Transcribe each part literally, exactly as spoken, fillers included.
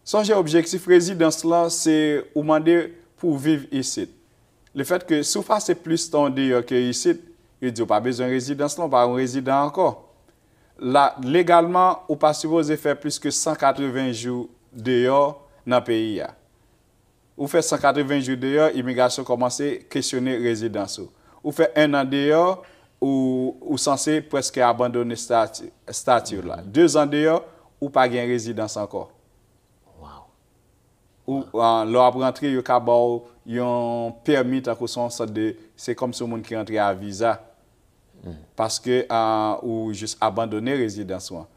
Sonje objektif rezidans lan se ou mande pou w viv isit. Lefètke si w pase plis tan w deyò ke isit, yo di w pa bezwen rezidans lan, w pa yon rezidan ankò. La, legalman, ou pa sipoze fè plis ke san katreven jou deyò nan peyi a. Ou fè san katreven jou deyò, imigrasyon kòmanse kesyone rezidans ou. Ou fè en an deyò, ou, ou sanse prèske abandone estati, estati w la. De zan deyò, ou pa gen rezidans ankò. Ou, ah, lè w ap rantre, yo ka ba w yon pèmi, tankou se yon sòt de, se kòmsi yon moun ki rantre a viza. Paske, ah, ou jis abandone rezidans ou an.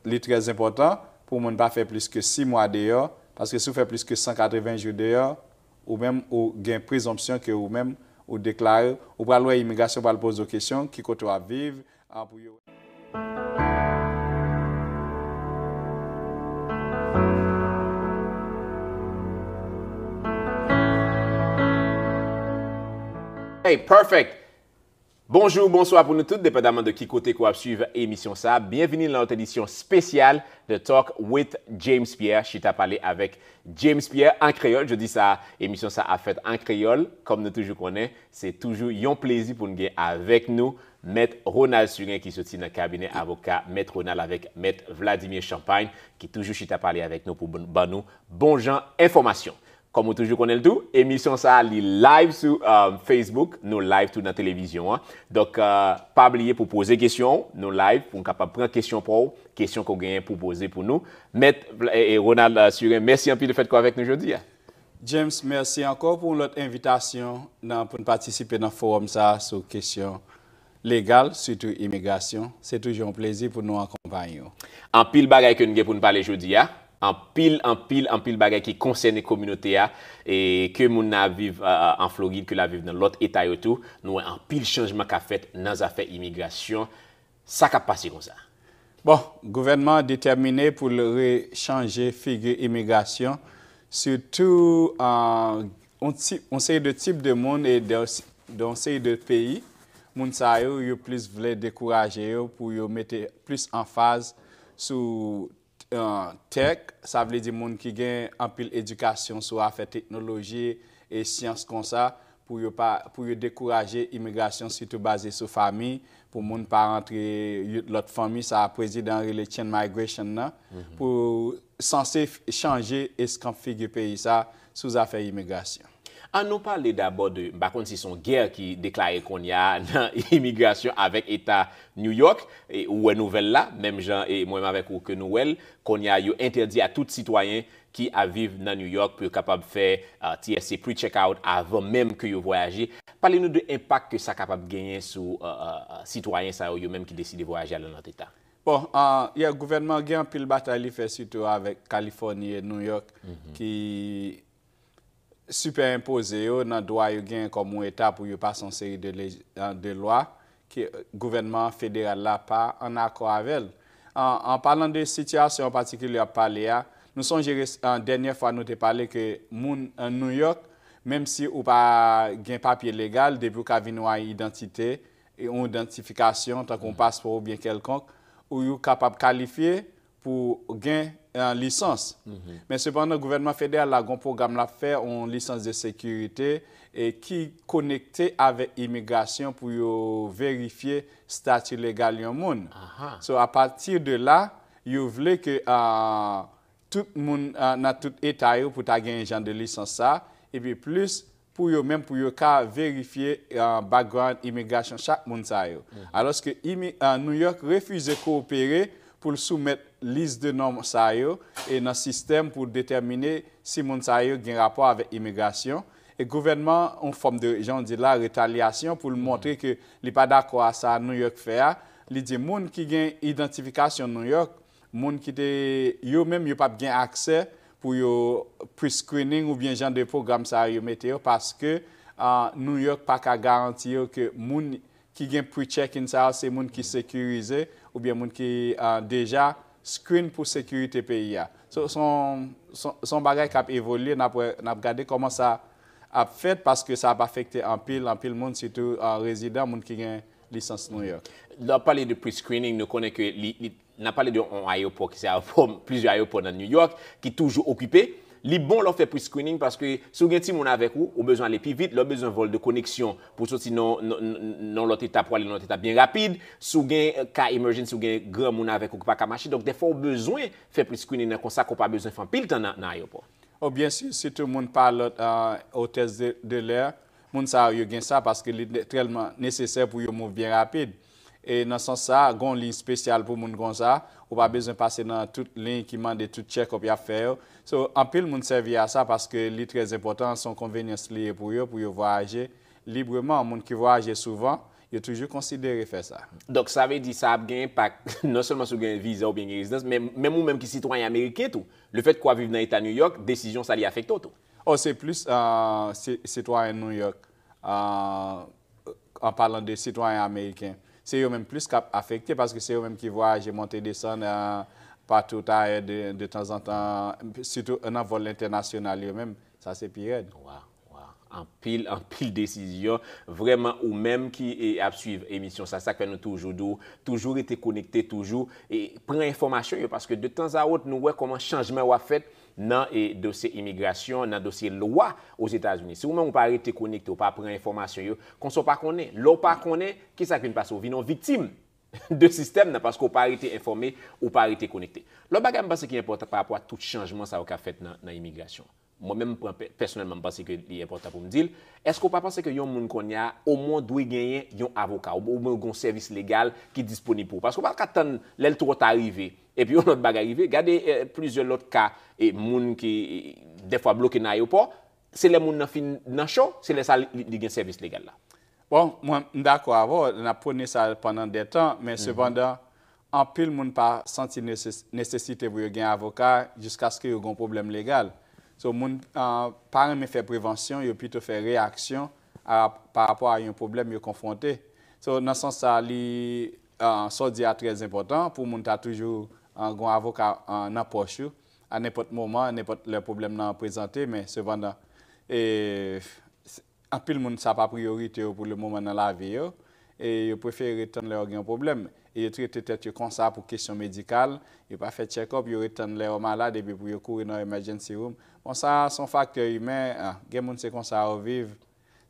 Li trè enpòtan pou moun pa fè plis ke sis mwa deyò, paske si w fè plis ke san katreven jou deyò, ou menm ou gen prezonpsyon ke ou menm ou deklare, ou pral wè imigrasyon pral poze w kesyon, ki kote w ap viv, ah, pou yo. Hey, perfect! Bonjou, bonswa pou nou tout, depandaman de ki kote ke w ap swiv emisyon sa. Byenvini nan yon edisyon espesyal de Talk with James Pierre, Chita Pale avèk James Pierre an kreyòl. Jodi sa, emisyon sa ap fèt an kreyòl, kòm nou toujou konnen, se toujou yon plezi pou n gen avèk nou Mèt Ronald Surin ki soti nan kabinè avoka Mèt Ronald avèk Mèt Vladimir Champagne, ki toujou chita pale avèk nou pou ban nou bon jan enfòmasyon. Kòm ou toujou konnen l tou, emisyon sa a li live sou, euh, Facebook, nou live tou nan televizyon an. Donk, euh, pa bliye pou poze kesyon w, nou live pou n kapab pran kesyon pa w, kesyon ke w genyen pou poze pou nou. Mèt, e, e, Ronald, euh, Surin, mèsi anpil de fèt ke w avèk nou jodi a. James, mèsi ankò pou yon lòt envitasyon nan, pou n patisipe nan fowòm sa a sou kesyon legal, sitou imigrasyon. Se toujou yon plezi pou nou akonpaye w. Anpil bagay ke n gen pou n pale jodi a. Anpil, anpil, anpil bagay ki konsène kominote a, e ke moun nan ap viv, euh, an Florid, ke l ap viv nan lòt eta yo tou. Nou wè anpil chanjman k ap fèt nan zafè imigrasyon. Sa k ap pase konsa? Bon, gouvènman an detèmine pou l rechanje figi imigrasyon, sitou, euh, yon tip, yon seri de tip de moun e de, de yon seri de peyi. Moun sa yo, yo plis vle dekouraje yo pou yo mete plis anfaz sou, euh, tech, sa vle di moun ki gen anpil edikasyon sou afè teknoloji e syans konsa, pou yo pa, pou yo dekouraje imigrasyon, sitou baze sou fanmi, pou moun pa rantre yon lòt fanmi, sa prezidan an rele chain migration nan, pou sanse f-, chanje eskanp figi peyi sa sou zafè imigrasyon. An nou pale dabò de, m pa konn si se yon gè ki deklare kounye a nan imigrasyon avèk eta New York, e ou wè nouvèl la, menm jan e mwen menm avèk ou ke nou wè l, kounye a yo entèdi a tout sitwayen ki ap viv nan New York pou yo kapab fè, euh, T S A pre-check out avan menm ke yo vwayaje. Pale nou de enpak ke sa kapab genyen sou, euh, euh, euh, sitwayen sa yo, yo menm ki deside vwayaje al nan lòt eta. Bon, euh, yeah, gouvènman an gen anpil batay li fè sitou avèk Kalifòni e New York ki sipèenpoze yo nan dwa yo genyen kòm yon eta pou yo pase yon seri de lej-, de lwa ke gouvènman federal la pa ann akò avè l. An, an palan de sitiyasyon an patikilye w ap pale a, nou sonje res-, an, dènyè fwa nou te pale ke moun an New York, menm si ou pa gen papye legal, depi w ka vin yon idantite, e yon idantifikasyon, tankou yon paspò oubyen kèlkonk, ou yo kapab kalifye pou gen, eh, lisans. Men sepandan, gouvènman federal la gon pwogram l ap fè, yon lisans de sekirite, e ki konekte avèk imigrasyon pou yo verifye stati legal yon moun. So, apati de la, yo vle ke, ah, tout moun, ah, nan tout eta yo pou ta gen jan de lisans sa, epi plis, pou yo menm, pou yo ka verifye, eh, background imigrasyon chak moun sa yo. Alòske imi-, eh, New York refize kowopere pou l soumèt lis de non sa yo e nan sistèm pou detèmine si moun sa yo gen rapò avèk imigrasyon. E gouvènman, yon fòm de, jan w di la, retalyasyon pou l montre ke li pa dakò a sa New York fè a. Li di moun ki gen idantifikasyon New York, moun ki te, yo menm, yo p ap gen aksè pou yo pre-screening oubyen jan de pwogram sa yo mete yo, paske, ah, New York pa ka garanti yo ke moun ki gen pre-check-in sa yo se moun ki sekirize oubyen moun ki, ah, deja screen pou sekirite peyi a. So, se yon, se yon, se yon bagay k ap evolye, n ap wè, n ap gade kòman sa ap fèt, paske sa ap afekte anpil, anpil moun, sitou, ah, rezidan, moun ki gen lisans New York. Lè w ap pale de pre-screening, nou konnen ke li, li, N ap pale de yon ayewopò ki se ayewopò, plizyè ayewopò nan New York, ki toujou okipe. Li bon lè w fè pre-screening paske si w gen timoun avèk ou, ou bezwen ale pi vit, lè w bezwen vòl de koneksyon pou w soti nan nan- nan- nan lòt eta pou ale nan lòt eta byen rapid, si w gen ka emergency, si w gen granmoun avèk ou ki pa ka mache, donk dèfwa w bezwen fè pre-screening nan konsa ke w pa bezwen fè anpil tan nan nan ayewopò. Oh, byen si, sitou moun pilot, uh, hôtesse de, de l'air, moun sa yo gen sa paske li trèlman nesesè pou yo move byen rapid. E nan sans sa, gen yon liy espesyal pou moun konsa, ou pa bezwen pase nan tout liy ki mande tout check-up y ap fè yo. So, anpil moun sèvi a sa paske li trè enpòtan, se yon konvenyans li ye pou yo, pou yo vwayaje libreman. Moun ki vwayaje souvan, yo toujou konsidere fè sa. Donk, sa vle di sa ap gen enpak non sèlman si w gen viza oubyen gen rezidans, men menm ou menm ki sitwayen ameriken tou. Lefètke w ap viv nan eta New York, desizyon sa li afekte w tou. Oh, se plis uh, sitwayen New York, uh, an palan de sitwayen ameriken. Se yo menm plis k ap afekte paske se yo menm ki vwayaje, monte, desann uh, patou tayè de, de tanzantan, sitou nan vòl entènasyonal yo menm. Sa se pi rèd. Wow, wow. Anpil, anpil desizyon. Vrèman, ou menm ki e, ap swiv emisyon sa, sa k fè nou toujou di w, toujou rete konekte, toujou e, pran enfòmasyon yo, paske de tanzawòt, nou wè kòman chanjman yo ap fèt nan e, dosye imigrasyon, nan dosye lwa Ozetazini. Si ou menm ou pa rete konekte, ou pa pran enfòmasyon yo, konsa w pa konnen. Lè w pa konnen, kisa k vin pase? Ou vin yon viktim de sistèm nan, paske w pa rete enfòme, ou pa rete konekte. Lòt bagay m panse ki enpòtan pa rapò a tout chanjman sa yo k ap fèt nan, nan imigrasyon. Mwen menm, m pran pè- pèsonèlman, m panse ke li enpòtan pou m di l. Èske w pa panse ke yon moun kounye a, omwen w dwe genyen yon avoka, ou omwen w gen yon sèvis legal ki disponib pou ou? Paske w pa ka tann lè l twò ta rive, epi yon lòt bagay rive. Gade eh, plizyè lòt ka e moun ki, eh, dèfwa bloke nan ayewopò, se lè moun nan fin nan cho, se lè sa li, li, li gen sèvis legal la. Bon, mwen, m dakò avè w, n ap pwone sa pandan de tan, men sepandan, anpil moun pa santi neses- nesesite pou yo gen avoka jiskaske yo gen yon pwoblèm legal. So, moun uh, pa renmen fè prevansyon, yo pito fè reyaksyon a, pa rapò a yon pwoblèm yo konfwonte. So, nan sans sa, li, uh, sa w di a trè enpòtan pou moun ta toujou uh, gen yon avoka uh, nan pòch ou, a nenpòt moman, nenpòt lè pwoblèm nan prezante, men sepandan, e, anpil moun sa pa priyorite yo pou le moman nan lavi yo, e yo prefere ret tann lè yo gen yon pwoblèm, e yo trete tèt yo konsa pou kesyon medikal, yo pa fè check-up, yo ret tann lè yo malad epi pou yo kouri nan emergency room. Bon, sa se yon faktè imen, ah, gen moun se konsa yo viv,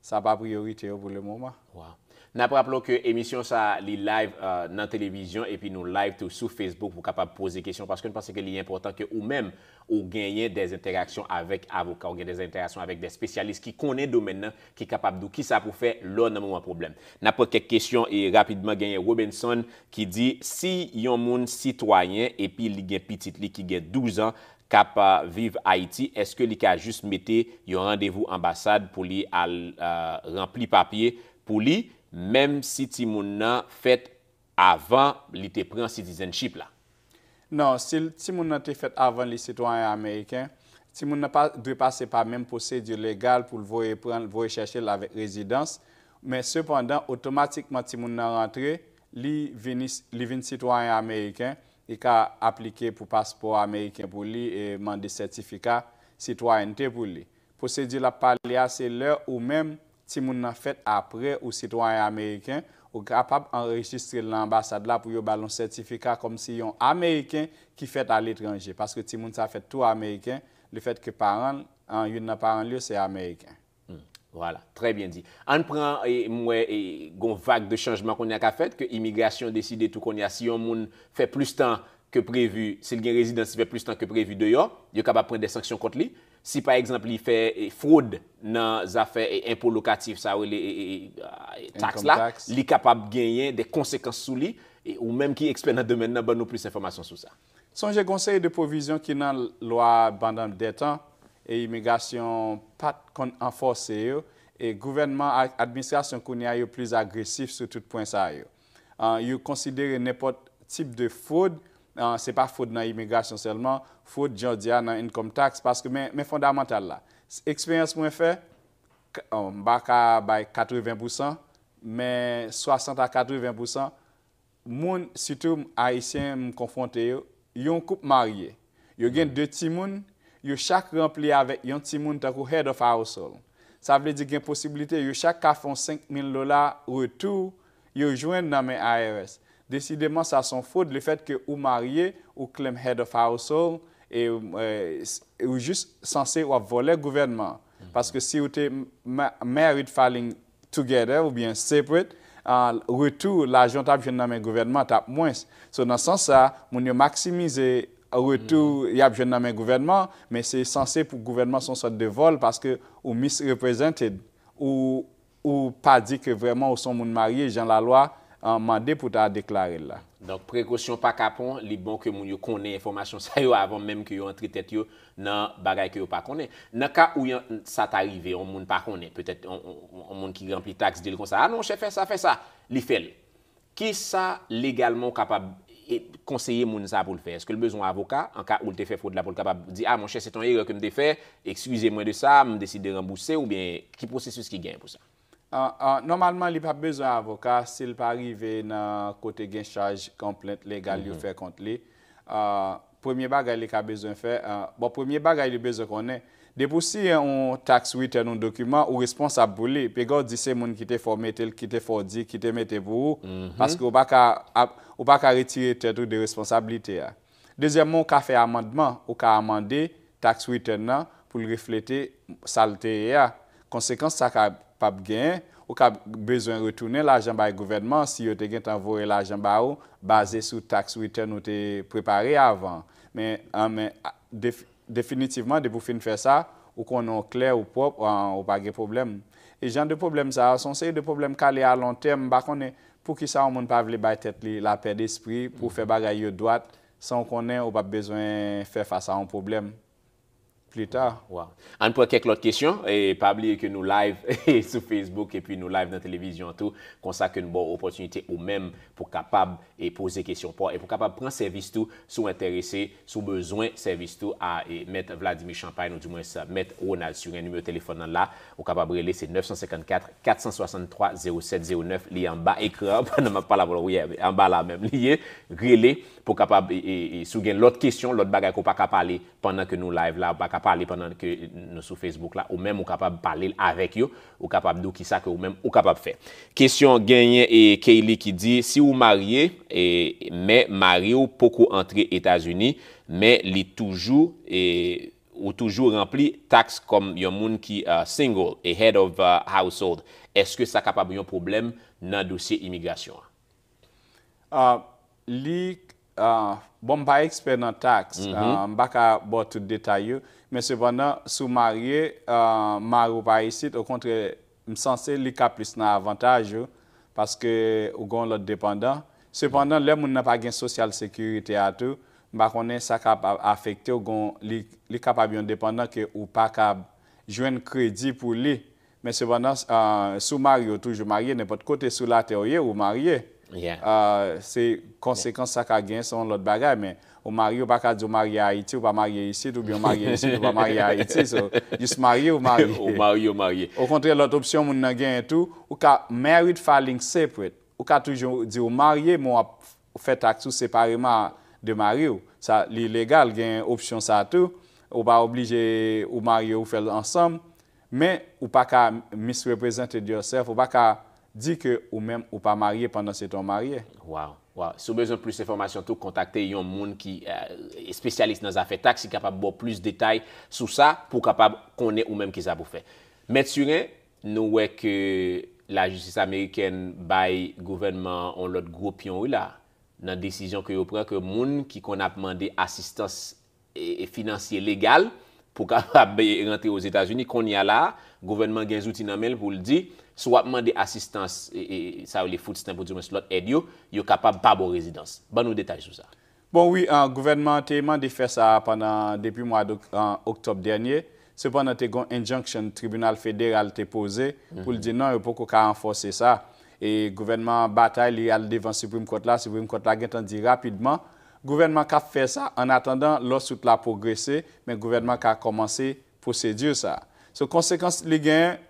sa pa priyorite yo pou le moman. Wow. N ap raple w ke emisyon sa a, li live uh, nan televizyon epi nou live tou sou Facebook pou kapab poze kesyon, paske n panse ke li enpòtan ke ou menm ou genyen de entèraksyon avèk avoka, ou gen de entèraksyon avèk de espesyalis ki konnen domèn nan, ki kapab di w kisa pou fè lè w nan moman pwoblèm. N ap pran kèk kesyon e rapidman genyen Robinson ki di, si yon moun sitwayen epi li gen pitit li ki gen douz an k ap uh, viv Ayiti, èske li ka jis mete yon randevou anbasad pou li al uh, ranpli papye pou li, menm si timoun nan fèt avan li te pran citizenship la? Non, si timoun nan te fèt avan li sitwayen ameriken, timoun nan pa dwe pase pa menm pwosedi legal pou l voye pran l, voye chèche l avèk rezidans. Men sepandan, otomatikman timoun nan rantre, li vin, li vin sitwayen ameriken, li ka aplike pou paspò ameriken pou li e mande sètifika sitwayènte pou li. Pwosedi l ap pale a se lè ou menm timoun nan fèt apre ou sitwayen ameriken, ou kapab anrejistre l nan anbasad la pou yo ba l yon sètifika kòmsi yon ameriken ki fèt aletranje, paske timoun sa fèt tou ameriken, lefètke paran l, an, youn nan paran l yo se ameriken. Hmm, vwala, trè byen di. Ann pran, e, m wè, e, gon vag de chanjman kounye a ka fèt, ke imigrasyon deside tou kounye a, si yon moun fè plis tan ke previ, si l gen rezidans, li fè plis tan ke previ deyò, yo kapab pran de sanksyon kont li. Si pa egzanp li fè e, fwod nan zafè e, enpo lokatif, sa yo rele e, e, e, a, e, taks la, li kapab genyen de konsekans sou li. E, ou menm ki ekspè nan domèn nan, ban nou plis enfòmasyon sou sa. Sonje gen yon seri de pwovizyon ki nan lwa pandan de tan e imigrasyon pa t konn anfòse yo, e gouvènman ak administrasyon kounye a yo plis agresif sou tout pwen sa yo. An, yo konsidere nenpòt tip de fwod, an, se pa fwod nan imigrasyon sèlman, fwod, jan w di a, nan income tax, paske men, men fondamantal la. Eksperyans mwen fè, k- an, m pa ka bay katreven pousan, men swasant a katreven pousan, moun, sitou ayisyen, m konfwonte yo, yon koup marye. Yo gen de timoun, yo chak ranpli avèk yon timoun tankou head of household. Sa vle di gen posiblite yo chak ka fè yon senk mil dola retou yo jwenn nan men I R S. Desideman, sa se yon fwod, lefètke ou marye, ou claim head of household, e, e, s- ou jis sanse w ap vòlè gouvènman. Paske si ou te ma- married filing together oubyen separate, ah, retou lajan w t ap jwenn nan men gouvènman t ap mwens. So, nan sans sa, moun yo maksimize retou y ap jwenn nan men gouvènman, men se sanse pou gouvènman se yon sòt de vòl paske ou misrepresented, ou, ou pa di ke vrèman ou se yon moun marye jan lalwa, ah, mande pou ta deklare l la. Donk, prekosyon pa kapon, li bon ke moun yo konnen enfòmasyon sa yo avan menm ke yo antre tèt yo nan bagay ke yo pa konnen. Nan ka ou sa ta rive, yon moun pa konnen, petèt yon, yon, yon moun ki ranpli taks di l konsa, "A non, chè, fè sa, fè sa," li fè l. Kisa legalman ou kapab e, konseye moun sa pou l fè? Èske l bezwen avoka, an ka ou l te fè fwod la, pou l kapab di, "A, monchè, se t yon erè ke m te fè, eskize mwen de sa, m deside ranbouse," oubyen ki pwosesis ki genyen pou sa? Ah, ah, nòmalman, li p ap bezwen avoka si l pa rive nan kote gen chaj, konplent legal yo fè kont li. Ah, premye bagay li ka bezwen fè, ah, bon, premye bagay li bezwen konnen, depi w siyen yon tax return, yon dokiman, ou responsab pou li. Piga w di se moun ki te fè w mete l, ki te fè w di, ki te mete pou ou, paske ou pa ka, ap- ou pa ka retire tèt ou de responsablite a. Dezyèmman, ou ka fè amandman, ou ka amande tax return nan pou l reflete sa l te ye a. Konsekans sa kapab genyen, ou ka bezwen retounen lajan bay gouvènman si yo te gentan voye lajan ba ou, baze sou tax return ou te prepare avan. Men, an, men, a- def- definitivman, depi w fin fè sa, ou konnen w klè, ou pwòp, an, ou pa gen pwoblèm. E jan de pwoblèm sa a, se yon seri de pwoblèm k ale a lon tèm, m pa konnen poukisa yon moun pa vle bay tèt li lapè despri pou fè bagay yo dwat, san w konnen ou p ap bezwen fè fas a yon pwoblèm pli ta. Waw. Ann pran kèk lòt kesyon. E pa bliye ke nou live sou Facebook epi nou live nan televizyon tou. Konsa ke n ba w opòtinite ou menm pou kapab e poze kesyon pa w e pou kapab pran sèvis tou si w enterese, si w bezwen sèvis tou a e Mèt Vladimir Champagne, ou dimwens Mèt Ronald Surin. Nimewo telefòn nan la, ou kapab rele, se nèf san senkannkat, kat san swasanntwa, zewo sèt zewo nèf. Li anba ekran an, pandan m ap pale avè w, wi, anba la menm li ye. Rele pou kapab, e, e, e, si w gen lòt kesyon, lòt bagay ke w pa ka pale pandan ke nou live la, ou pa ka pale pandan ke nou sou Facebook la, ou menm ou kapab pale l avèk yo, ou kapab di w kisa ke ou menm ou kapab fè. Kesyon genyen e Kaylee ki di, si ou marye, e, men mari w poko antre Etazini, men li toujou, e, ou toujou ranpli taks kòm yon moun ki, uh, single, a head of, uh, household, èske sa kapab yon pwoblèm nan dosye imigrasyon an? Ah, li, ah, bon, m pa ekspè nan taks. Ah, m pa ka ba w tout detay yo. Men sepandan, si w marye, ah, mari w pa isit, okontrè, m sanse li ka plis nan avantaj ou, paske ou gen yon lòt depandan. Sepandan, lè moun nan pa gen Social Security a tou, m pa konnen sa ka pa afekte w, gon, li, li kapab yon depandan ke ou pa ka jwenn kredi pou li. Men sepandan, ah, si w marye, ou toujou marye, nenpòt kote sou latè ou ye, ou marye. Ah, se konsekans sa ka genyen, se yon lòt bagay, men ou marye, ou pa ka di w marye Ayiti, ou pa marye isit, oubyen w marye isit, ou pa marye Ayiti. So, jis marye, ou marye. Ou marye, ou marye. Okontrè, lòt opsyon moun nan genyen tou, ou ka married filing separate. Ou ka toujou di ou marye, men w ap fè taks ou separeman de mari w. Sa, li legal, gen opsyon sa tou. Ou pa oblije ou marye, ou fè l ansanm. Men, ou pa ka misrepresented yourself, ou pa ka di ke ou menm ou pa marye pandan se tan w marye. Waw, waw. Si w bezwen plis enfòmasyon tou, kontakte yon moun ki, eh, espesyalis nan zafè taks, ki kapab ba w plis detay sou sa, pou w kapab konnen ou menm kisa pou w fè. Mèt Surin, nou wè ke lajistis amerikèn bay gouvènman an yon lòt gwo pyon, wi la, nan desizyon ke yo pran, ke moun ki konn ap mande asistans e, e finansye legal pou kapab, e, rantre Ozetazini. Kounye a la, gouvènman gen zouti nan men l pou l di, si w ap mande asistans, e, e, sa yo rele food stamp, ou dimwens lòt èd yo, yo kapab pa ba w rezidans. Ban nou detay sou sa. Bon, wi, ah, gouvènman an te mande fè sa pandan, depi mwa d-, ah, oktòb dènye. Sepandan, te gen yon injunction tribinal federal te poze pou l di non, yo poko ka anfòse sa. E gouvènman an batay, li al devan Supreme Court la, Supreme Court la gentan di rapidman, gouvènman k ap fè sa, annatandan lawsuit la pwogrese, men gouvènman ka kòmanse pwosedi sa. So, konsekans li genyen,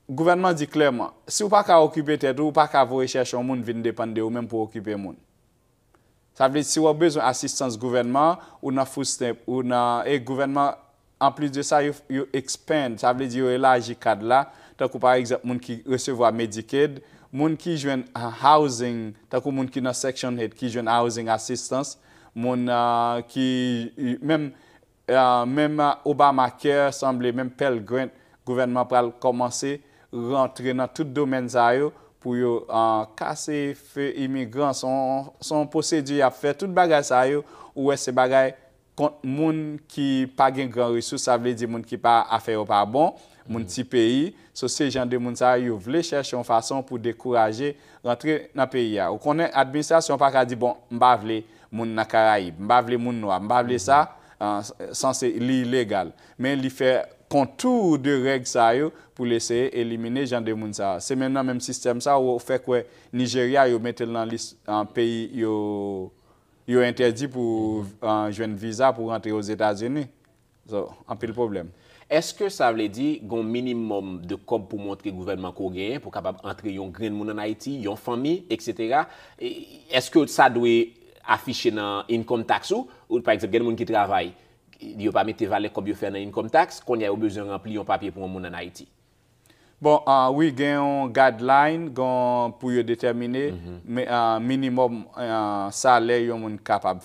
gouvènman di klèman, si w pa ka okipe tèt ou, ou pa ka voye chèche yon moun vin depann de ou menm pou okipe moun. Sa vle di, si w ap bezwen asistans gouvènman, ou nan food stamp, ou nan, e gouvènman, anplis de sa, yo, yo expand, sa vle di yo elaji kad la, tankou pa egzanp, moun ki resevwa Medicaid, Moun ki jwenn housing, tankou moun ki nan Section eight ki jwenn housing assistance, moun ki menm Obamacare, sanble menm Pell Grant, gouvènman pral kòmanse rantre nan tout domèn sa yo pou yo kase fe imigran. Se yon pwosedi y ap fè. Tout bagay sa yo, ou wè se bagay kont moun ki pa gen gran resous, sa vle di moun ki pa, afè yo pa bon, moun ti peyi. So se jan de moun sa yo, yo vle chèche yon fason pou dekouraje rantre nan peyi a. Ou konnen administrasyon pa ka di, bon, m pa vle moun nan Karayib, m pa vle moun nwa, m pa vle sa, san se li ilegal. Men li fè kontou de règ sa yo pou l eseye elimine jan de moun sa. Se menm nan menm sistèm sa ou fè kwè Nijerya yo mete l nan lis peyi yo yo entèdi pou jwenn viza pou rantre Ozetazini. So, anpil pwoblèm. Èske sa vle di gon minimòm de kòb pou montre gouvènman ke w genyen pou kapab antre yon grenn moun ann Ayiti, yon fanmi, etsetera? Èske sa dwe afiche nan income tax ou? Ou pa egzanp, gen moun ki travay, yo pa mete valè kòb yo fè nan income tax, kounye a yo bezwen ranpli yon papye pou yon moun ann Ayiti. Bon, wi, gen yon guideline pou yo detèmine minimòm salè yon moun kapab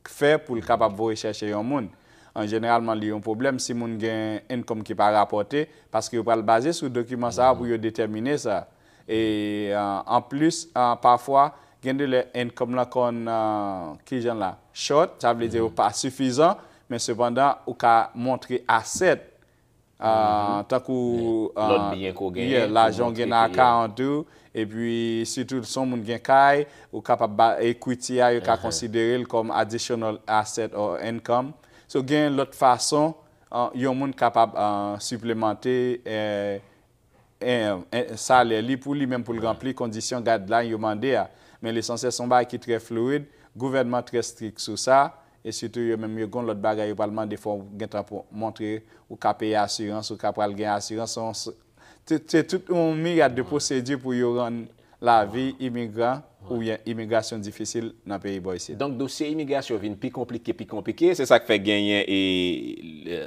fè pou l kapab voye chèche yon moun. Jeneralman, li yon pwoblèm si moun gen income ki pa rapòte, paske yo pral baze sou dokiman sa a pou yo detèmine sa. E anplis, pafwa, gen de lè income lan konn, kijan la, short, sa vle di yo pa sifizan, men sepandan, ou ka montre asset, tankou lòt byen ke w genyen, lajan w gen nan account ou, epi sitou si yon moun gen kay, ou kapab ba equity a, yo ka konsidere l kòm additional asset or income. So gen lòt fason yon moun kapab siplemante salè li pou li menm pou l ranpli kondisyon guideline yo mande a. Men lesansyèl se yon bagay ki trè fluid, gouvènman trè strik sou sa, e sitou yo menm yo gen yon lòt bagay yo pral mande fò w gentan montre ou ka peye asirans, ou ka pral gen asirans, se tout yon miryad de pwosedi pou yo rann lavi imigran oubyen imigrasyon difisil nan peyi bò isit. Donk dosye imigrasyon vin pi konplike, pi konplike, se sa k fè genyen e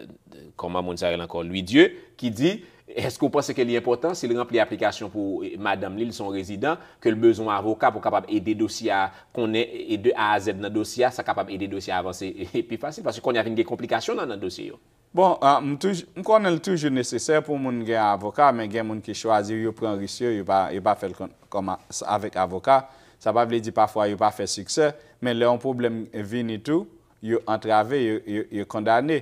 kòman moun sa rele ankò, Louis Dieu, ki di, èske w panse ke li enpòtan si l ranpli aplikasyon pou madanm li, li se yon rezidan, ke l bezwen yon avoka pou kapab ede dosye a konnen e de A a Z nan dosye a, sa kapab ede dosye a avanse pi fasil, paske kounye a vin gen konplikasyon nan nan dosye yo. Bon, m toujou, m konnen l toujou nesesè pou moun gen avoka, men gen moun ki chwazi yo pran risk yo, yo pa, yo pa fè l kòm avèk avoka. Sa pa vle di pafwa yo pa fè siksè, men lè yon pwoblèm vini tou, yo antrave, yo, yo, yo kondane.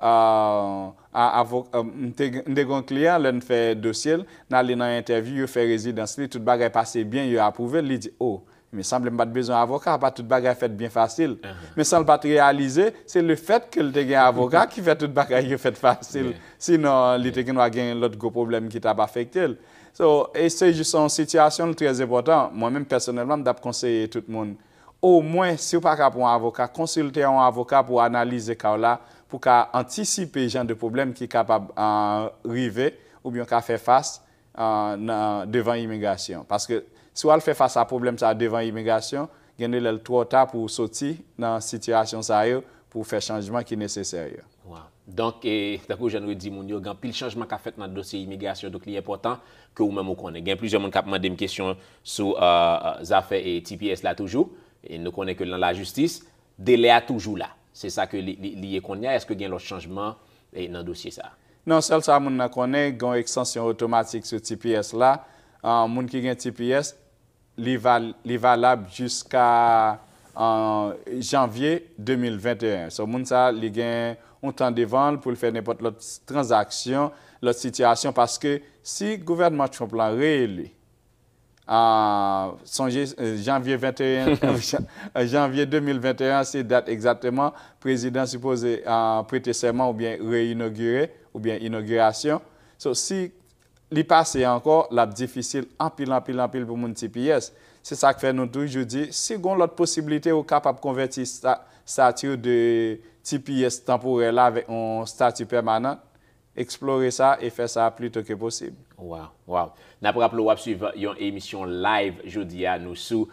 M te gen yon kliyan, lè n fè dosye l, n ale nan entèvyou, yo fè rezidans li, tout bagay pase byen, yo apwouve l, li di, o, men sanble m pa t bezwen avoka, pa tout bagay fèt byen fasil. Men san l pa t reyalize, se lefèt ke l te gen avoka ki fè tout bagay yo fèt fasil. Sinon, li te gendwa gen lòt gwo pwoblèm ki t ap afekte l. So, e se jis yon sitiyasyon l trè enpòtan. Mwen menm pèsonèlman, m t ap konseye tout moun, omwen, si w pa ka pran yon avoka, konsilte yon avoka pou analize ka w la, pou w ka antisipe jan de pwoblèm ki kapab rive oubyen w ka fè fas nan, devan imigrasyon. Paske si w al fè fas a pwoblèm sa a devan imigrasyon, gen de lè l twò ta pou w soti nan sitiyasyon sa yo, pou w fè chanjman ki nesesè yo. Wow. Donk, e, tankou jan nou di moun yo, gen anpil chanjman k ap fèt nan dosye imigrasyon, donk li enpòtan ke ou menm ou konnen. Gen plizyè moun k ap mande m kesyon sou zafè e T P S la toujou. E nou konnen ke nan lajistis, delè a toujou la. Se sa ke li, li, li ye kounye a. Èske gen lòt chanjman e, nan dosye sa a? Non, sèl sa moun nan konnen, gen yon ekstansyon otomatik sou T P S la. Moun ki gen T P S, li, li valab jiska janvye de mil venteyen. So, moun sa a, li gen yon tan devan l pou l fè nenpòt lòt tranzaksyon, lòt sitiyasyon, paske si gouvènman Trump lan reyeli, sonje, janvye venteyen, janvye de mil venteyen, se dat egzakteman prezidan sipoze prete sèman oubyen reyinogire, oubyen inogirasyon. So, si li pase ankò, l ap difisil anpil, anpil, anpil pou moun T P S. Se sa k fè nou toujou di, si gen yon lòt posiblite ou kapab konvèti estati w de T P S tanporè la avèk yon estati pèmanan, eksplore sa e fè sa plito ke posib. Wow, wow. N ap raple w ap swiv yon emisyon live jodi a, nou sou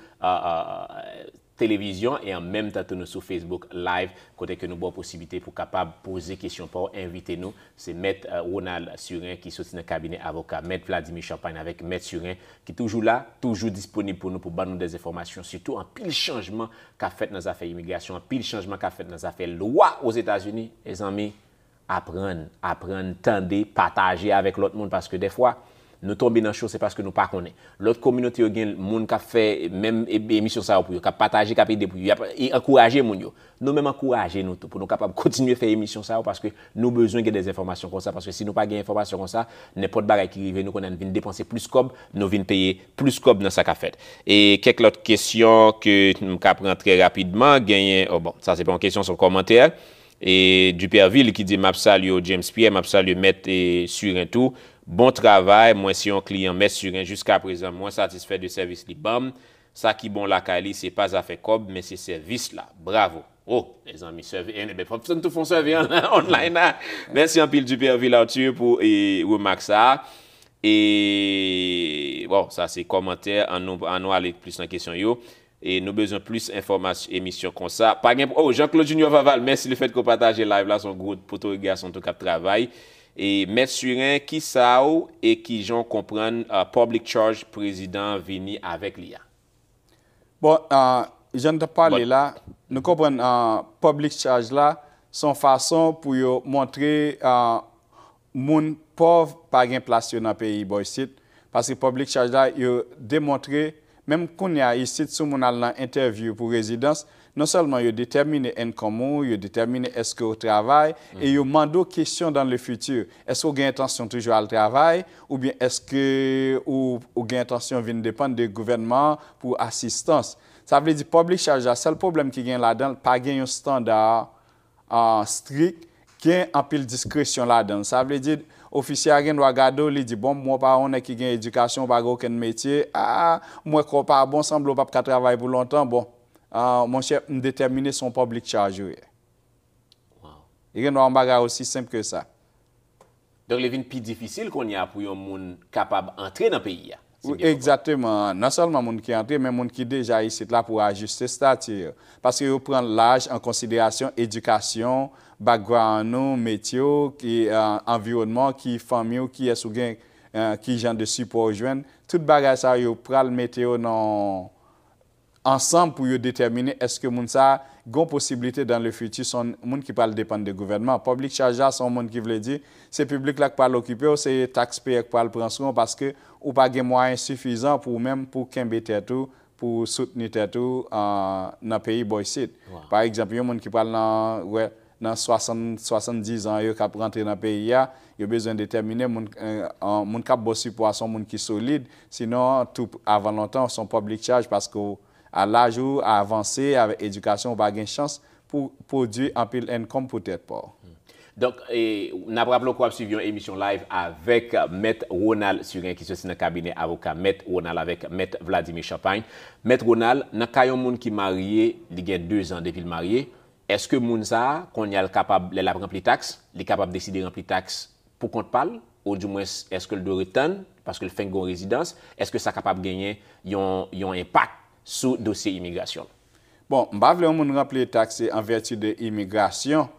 televizyon e an menm tan tou nou sou Facebook Live, kote ke nou ba w posiblite pou kapab poze kesyon pa w envite nou. Se Mèt, eh, Ronald Surin ki soti nan kabinè avoka Mèt Vladimir Champagne avèk Mèt Surin ki toujou la, toujou disponib pou nou, pou ban nou de enfòmasyon, sitou anpil chanjman k ap fèt nan zafè imigrasyon, anpil chanjman k ap fèt nan zafè lwa Ozetazini. Mezanmi, aprann, aprann tande, pataje avèk lòt moun, paske dèfwa, nou tonbe nan cho, se paske nou pa konnen. Lòt kominote yo gen moun k ap fè menm e-, emisyon sa yo pou yo, k ap pataje, k ap ede pou yo, y ap, e ankouraje moun yo. Nou menm ankouraje nou tou pou nou kapab kontinye fè emisyon sa yo, paske nou bezwen gen de enfòmasyon konsa, paske si nou pa gen enfòmasyon konsa, nenpòt bagay ki rive nou, konnen n vin depanse plis kòb, nou vin peye plis kòb nan sa k ap fèt. E kèk lòt kesyon ke m ka pran trè rapidman, genyen, oh, bon, sa se pa yon kesyon, se yon kòmantè. E Duperville ki di, "M ap salye w, James Pierre, m ap salye Mèt, e, Surin tou. Bon travay, mwen se yon kliyan Mèt Surin, jiskaprezan mwen satisfè de sèvis li ban m. Sa ki bon lakay li, se pa zafè kòb, men se sèvis la. Bravo." Oh, mezanmi, sèvi, e, ben, fòk nou tou fè yon sèvi an, online la. Mèsi anpil, Duperville Arthur, pou, e, remak sa a. E, bon, sa se kòmantè, an nou, an nou ale plis nan kesyon yo. E nou bezwen plis enfòmasyon, emisyon konsa. Pa gen, oh, Jean-Claude Junior Vaval, mèsi lefètke w pataje live la, se yon gwo poto gason tou k ap travay. E Mèt Surin, ki sa w e ki jan w konprann, ah, public charge prezidan an vini avèk li a? Bon, ah, jan n t ap pale la, nou konprann, ah, public charge la, se yon fason pou yo montre, ah, moun pòv pa gen plas yo nan peyi bò isit, paske public charge la, yo demontre, menm kounye a isit, si yon moun al nan entèvyou pou rezidans, non sèlman yo detèmine income ou, yo detèmine èske w travay, e yo mande w kesyon dans le futur. Èske w gen entansyon toujou al travay, oubyen èske ou, ou gen entansyon vin depann de gouvènman an pou asistans? Sa vle di, public charge la, sèl pwoblèm ki gen ladan l, pa gen yon standard ah, strik, gen anpil diskresyon ladan l. Sa vle di, ofisye a gen dwa gade w, li di, "Bon, mwen pa yon nèg ki gen edikasyon, ou pa gen okenn metye. Ah, mwen kwè w pa bon, sanble w p ap ka travay pou lontan. Bon, ah, monchè, m detèmine se yon public charge ou ye." Wow. Li gen dwa yon bagay osi senp ke sa. Donk, li vin pi difisil kounye a pou yon moun kapab antre nan peyi a, si m byen konprann. Egzakteman. Non sèlman moun ki antre, men moun ki deja isit la pou ajiste estati yo. Paske yo pran laj an konsiderasyon, edikasyon, background ou, metye w, ki, eh, anviwònman w, ki fanmi w, kiyès ou gen, eh, ki jan de sipò w jwenn. Tout bagay sa yo pral mete yo nan ansanm pou yo detèmine èske moun sa a gen posiblite dans le futur se yon moun ki pral depann de gouvènman. Public charge la se yon moun ki vle di se piblik la k pral okipe w, se taxpayer k pral pran swen w paske ou pa gen mwayen sifizan pou ou menm pou kenbe tèt ou, pou soutni tèt ou, ah, nan peyi bò isit. Pa egzanp, yon moun ki pral nan, wè, nan swasann, swasanndizan yo k ap rantre nan peyi a, yo bezwen detèmine moun, eh, an, moun k ap ba w sipò a se yon moun ki solid, sinon tou avan lontan se yon public charge paske w a laj ou avanse, avèk edikasyon, ou pa gen chans pou pwodui anpil income pou tèt pa w. Donk, e, n ap raple w ke w ap swiv yon emisyon live avèk Mèt Ronald Surin ki soti nan kabinè avoka Mèt Ronald avèk Mèt Vladimir Champagne. Mèt Ronald, nan ka yon moun ki marye, li gen de zan depi l marye, èske moun sa a, kounye a l kapab, lè l ap ranpli taks, li kapab deside ranpli taks pou kont pa l, oudimwens èske l dwe ret tann, paske l fenk gen yon rezidans, èske sa kapab genyen yon, yon enpak sou dosye imigrasyon l? Bon, m pa vle yon moun ranpli taks an vèti de imigrasyon,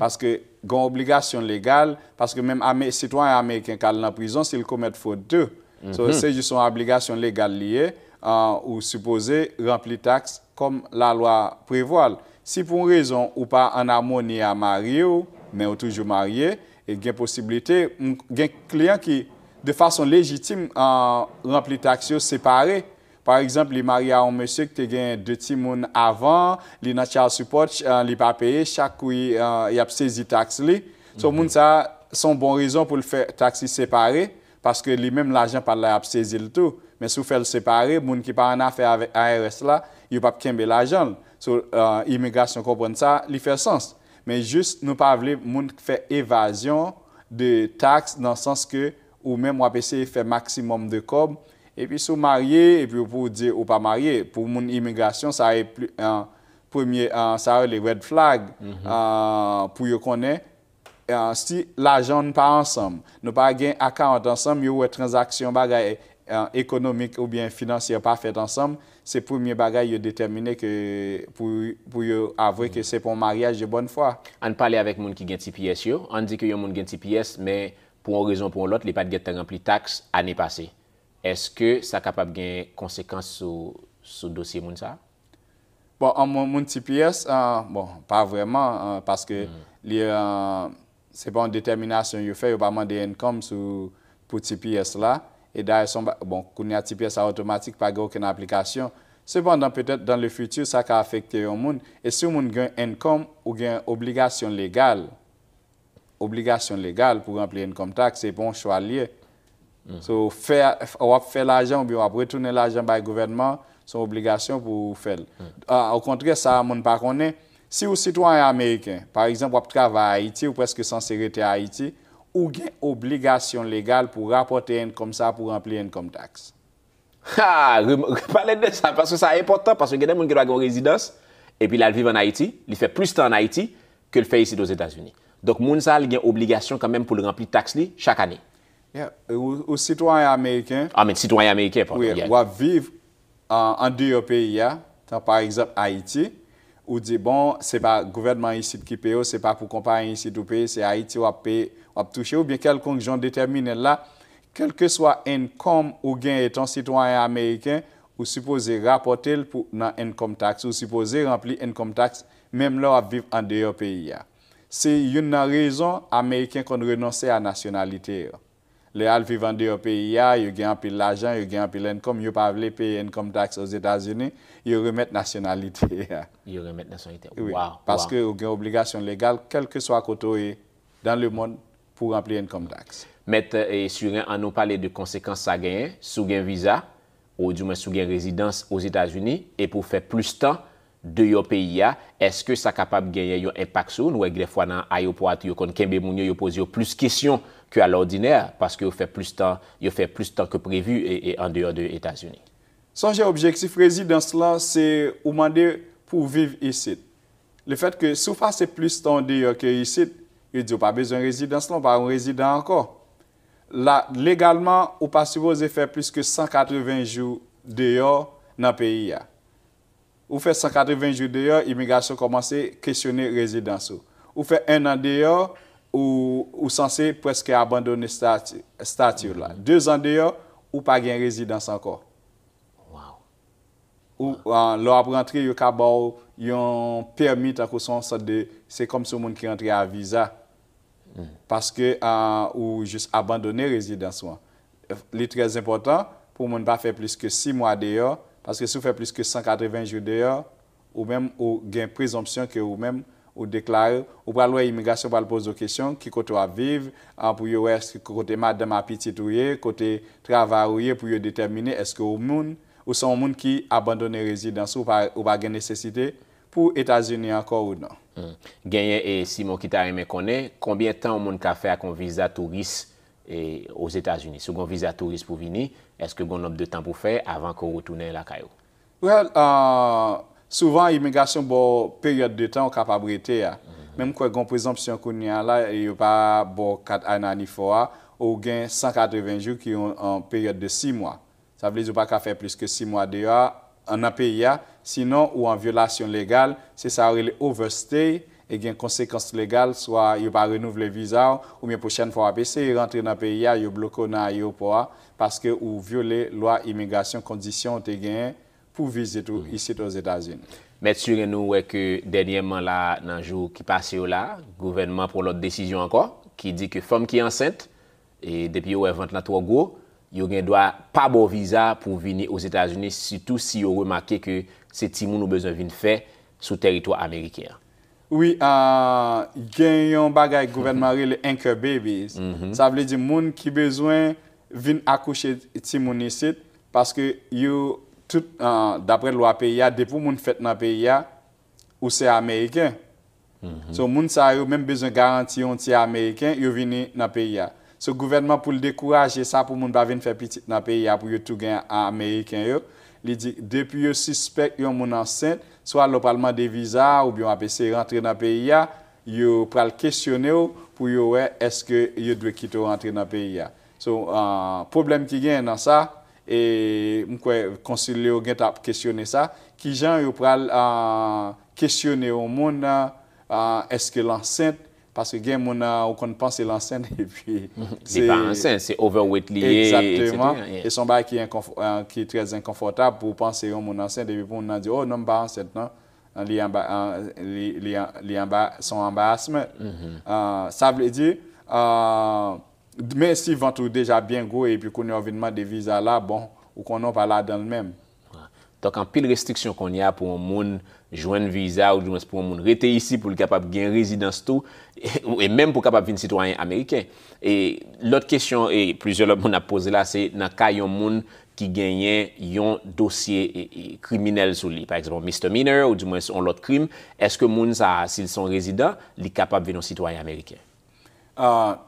paske gen yon obligasyon legal, paske menm ame-, sitwayen ameriken k al nan prizon si l komèt fwod tou. So, se jis yon obligasyon legal li ye, ah, ou sipoze ranpli taks kòm lalwa prevwa l. Si pou yon rezon ou pa ann amoni a mari w, men ou toujou marye, e gen posiblite, m gen kliyan ki, de fason lejitim, ah, ranpli taks yo separe. Pa egzanp, li marye a yon mesye ki te gen de timoun avan, li nan child support, ah, li pa peye, chak kou y, ah, y ap sezi taks li. So, moun sa, se yon bon rezon pou l fè taks li separe, paske li menm lajan pa l la y ap sezi l tou. Men si w fè l separe, moun ki pa annafè avèk I R S la, yo p ap kenbe lajan l. So, ah, imigrasyon konprann sa, li fè sans. Men jis, nou pa vle moun fè evazyon de taks nan sans ke ou menm w ap eseye fè maksimòm de kòb. Epi si w marye, epi pou w di ou pa marye, pou moun imigrasyon, sa e pli, ah, premye, ah, sa rele red flag, ah, pou yo konnen, ah, si lajan w pa ansanm, nou pa gen akawont ansanm, yo wè tranzaksyon bagay, eh, ekonomik oubyen finansyè pa fèt ansanm, se premye bagay yo detèmine ke pou, pou yo avwe ke se pa yon maryaj de bòn fwa. Ann pale avèk moun ki gen T P S yo. Ann di ke yon moun gen T P S, men pou yon rezon ou pou yon lòt, li pa t gentan ranpli taks ane pase. Èske sa kapab gen konsekans sou, sou dosye moun sa a? Bon, an moun, moun T P S, ah, bon, pa vrèman, ah, paske li, ah, se pa yon detèminasyon yo fè, yo pa mande income sou, pou T P S la. E dayè, se yon ba-, bon, kounye a T P S la otomatik, pa gen okenn aplikasyon. Sepandan, petèt, dans le futur, sa ka afekte yon moun. E si yon moun gen income ou gen obligasyon legal, obligasyon legal pou ranpli income tax, se pa yon chwa l ye. So, fè, w ap fè lajan oubyen w ap retounen lajan bay gouvènman, se yon obligasyon pou w fè l. Ah, okontrè, sa moun pa konnen, si w sitwayen ameriken, pa egzanp, w ap travay Ayiti, ou prèske sanse rete Ayiti, ou gen obligasyon legal pou rapòte income sa pou ranpli income tax. Ha! Rem- Pale de sa, paske sa enpòtan, paske gen de moun ki dwa gen yon rezidans, epi l al viv ann Ayiti, li fè plis tan ann Ayiti ke l fè isit Ozetazini. Donk, moun sa a, li gen obligasyon kanmenm pou l ranpli taks li chak ane. Yeah. Ou, ou sitwayen ameriken, I mean, sitwayen ameriken, padon. Wi, Yeah. W ap viv an, andeyò peyi a, tan pa egzanp Ayiti, ou di, bon, se pa gouvènman isit ki peye w, se pa pou konpayi isit ou peye, se Ayiti w ap peye, w ap touche, oubyen kèlkonk jan w detèmine l la, kèlkeswa income ou genyen etan sitwayen ameriken, ou sipoze rapòte l pou, nan income tax, ou sipoze ranpli income tax, menm lè w ap viv andeyò peyi a. Se youn nan rezon ameriken konn renonse a nasyonalite yo. Lè y al viv andeyò peyi a, yo gen anpil lajan, yo gen anpil income, yo pa vle peye income tax Ozetazini, yo remèt nasyonalite a. Yo remèt nasyonalite. Wi, Wow, paske wow. Ou gen obligasyon legal, kèlkeswa kote w ye, dans le monde, pou ranpli income tax. Mèt, eh, Surin, an nou pale de konsekans sa genyen, si w gen viza, ou di mwen si w gen rezidans Ozetazini, epi w fè plis tan deyò peyi a, èske sa kapab genyen yon enpak sou ou? Nou wè gen dèfwa nan ayewopò a tou, yo konn kenbe moun yo, yo poze yo plis kesyon ke alòdinè, paske yo fè plis tan, yo fè plis tan ke previ e, e andeyò de Etazini. Sonje objektif rezidans lan, se ou mande pou w viv isit. Lefètke si w pase plis tan deyò ke isit, yo di w pa bezwen rezidans lan, ou pa yon rezidan ankò. La, legalman, ou pa sipoze fè plis ke san katreven jou deyò nan peyi a. Ou fè san katreven jou deyò, imigrasyon kòmanse kesyone rezidans ou. Ou fè en an deyò, ou, ou sanse prèske abandone stati, stati w la. Dezan deyò, ou pa gen rezidans ankò. Wow. Ou, ah, lè w ap rantre, yo ka ba w yon pèmi, tankou se yon sòt de, se kòmsi yon moun ki rantre a viza. Paske, ah, ou jis abandone rezidans ou an. Li trè enpòtan pou moun pa fè plis ke sis mwa deyò, paske si w fè plis ke san katreven jou deyò, ou menm ou gen prezonpsyon ke ou menm ou deklare, ou pral wè imigrasyon pral poze w kesyon, ki kote w ap viv, ah, pou yo wè èske kote madanm a pitit ou ye, kote travay ou ye, pou yo detèmine èske ou moun, ou se yon moun ki abandone rezidans ou, ou pa, ou pa gen nesesite pou Etazini ankò ou non. Genyen e Simon ki ta renmen konnen, konbyen tan yon moun ka fè ak yon viza touris e, Ozetazini? Si w gen yon viza touris pou vini, èske gen yon nonb de tan pou fè avan ke w retounen lakay ou? Well, ah, souvan imigrasyon ba w peryòd de tan ou kapab rete a. Men m kwè gen yon prezonpsyon kounye a la, e yo pa ba w kat I ninety-four a, ou gen san katreven jou ki yon, yon peryòd de sis mwa. Sa vle di ou pa ka fè plis ke sis mwa deyò a, an, nan peyi a, sinon ou an vyolasyon legal, se sa yo rele overstay, e gen konsekans legal, swa yo pa renouvle viza w, oubyen pwochèn fwa w ap eseye rantre nan peyi a, yo bloke w nan ayewopò a, paske ou vyole lwa imigrasyon, kondisyon w te genyen pou vizit ou isit Ozetazini. Mèt Surin, nou wè ke dènyèman la, nan jou ki pase yo la, gouvènman pran lòt desizyon ankò, ki di ke fanm ki ansent, e depi yo wè vant lan twò gwo, yo gen dwa pa ba w viza pou w vini Ozetazini, sitou si yo remake ke se timoun ou bezwen vin fè sou tèritwa ameriken an. Wi, ah, gen yon bagay gouvènman rele anchor babies. Sa vle di moun ki bezwen vin akouche timoun isit, paske yo tout, ah, daprè lwa peyi a, depi yon moun fèt nan peyi a, ou se ameriken. So, moun sa yo menm bezwen garanti yon ti ameriken, yo vini nan peyi a. So, gouvènman pou l dekouraje sa, pou moun pa vin fè pitit nan peyi a, pou yo tou gen ameriken yo, li di, depi yo sispèk yon moun ansent, swa lè w pral mande viza, oubyen w ap eseye rantre nan peyi a, yo pral kesyone w pou yo wè èske yo dwe kite w rantre nan peyi a. So, ah, pwoblèm ki genyen nan sa, E m kwè konsil yo gentan ap kesyone sa. Kijan yo pral ah, kesyone yon moun, ah, èske l ansent? Paske gen moun ah, ou konn panse l ansent epi Li pa ansent, se overweight li ye, Egzakteman. et cetera. Yeah. E se yon bagay ki, enkonf- ah, ki trè enkonfòtab pou w panse yon moun ansent epi pou moun nan di, oh non, m pa ansent non. Li anba, ah, li, li, li anba, se yon embarrassment. Ah, sa vle di, ah, men si vant ou deja byen gwo epi kounye a w vin mande viza la, bon, ou konnen w pa ladan l menm. Donk, anpil restriksyon kounye a pou yon moun jwenn viza, ou dimwens pou yon moun rete isi pou l kapab gen rezidans tou, e, e menm pou kapab vin sitwayen ameriken. E lòt kesyon, e plizyè lòt moun ap poze la, se nan ka yon moun ki genyen yon dosye e, e, kriminèl sou li, pa egzanp, yon misdemeanor, ou dimwens yon lòt krim, èske moun sa a, si l se yon rezidan, li kapab vin yon sitwayen ameriken? Ah,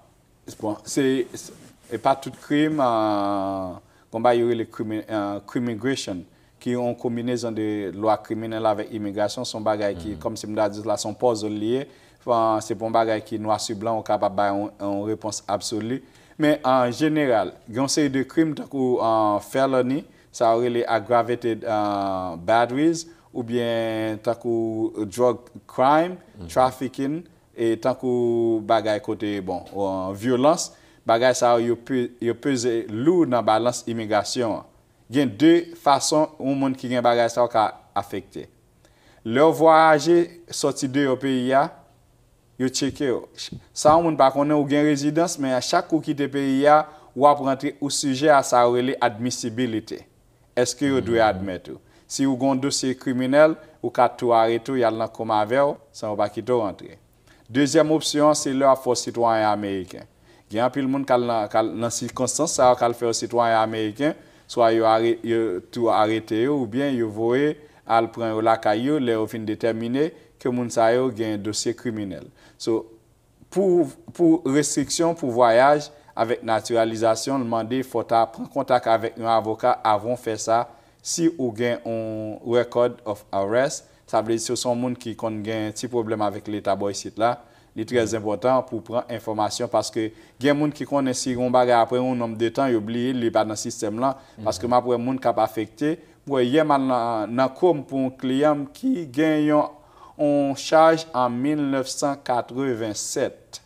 bon, se, se e pa tout krim, ah, gon bagay yo rele crimi- ah, crimigration, ki yon konbinezon de lwa kriminèl avèk imigrasyon, se yon bagay ki, kòm si m ta di la, se yon puzzle li ye. Ah, se pa yon bagay ki nwa si blan, ou kapab bay yon, yon repons absoli. Men an jeneral, gen yon seri de krim tankou ah, felony, sa yo rele aggravated ah, batteries, oubyen tankou drug crime, trafficking, e tankou bagay kote, bon, ah, vyolans, bagay sa yo, yo pe- yo peze lou nan balans imigrasyon an. Gen de fason yon moun ki gen bagay sa yo ka afekte. Lè w vwayaje sòti deyò peyi a, yo tcheke w. Sa yon moun pa konnen, ou gen rezidans, men a chak kou w kite peyi a, w ap rantre ou sijè a sa yo rele admissibility. Èske yo dwe admèt ou? Si ou gen yon dosye kriminèl, ou ka tou arete w, y al nan kòm avè w, san yo pa kite w rantre. Dezyèm opsyon an, se lè y ap fè w sitwayen ameriken. Gen anpil moun k al nan, k al nan sikonstans sa yo, k al fè yo sitwayen ameriken, swa yo, are, yo tou arete yo, oubyen yo voye al pran yo lakay yo, lè yo fin detèmine ke moun sa yo gen dosye kriminèl. So, pou, pou restriksyon pou vwayaj avèk natiralizasyon, l mande fò w ta pran kontak avèk yon avoka avan w fè sa. Si ou gen yon record of arrest, sa vle di si w se yon moun ki konn gen ti pwoblèm avèk leta bò isit la, li trè enpòtan pou w pran enfòmasyon, paske gen moun ki konnen si yon bagay apre yon nonb de tan, yo bliye l, li pa nan sistèm lan. Paske m ap wè moun k ap afekte. M wè yè m al nan, nan Chrome pou yon kliyan m ki gen yon, yon chaj an mil nèf san katreven sèt.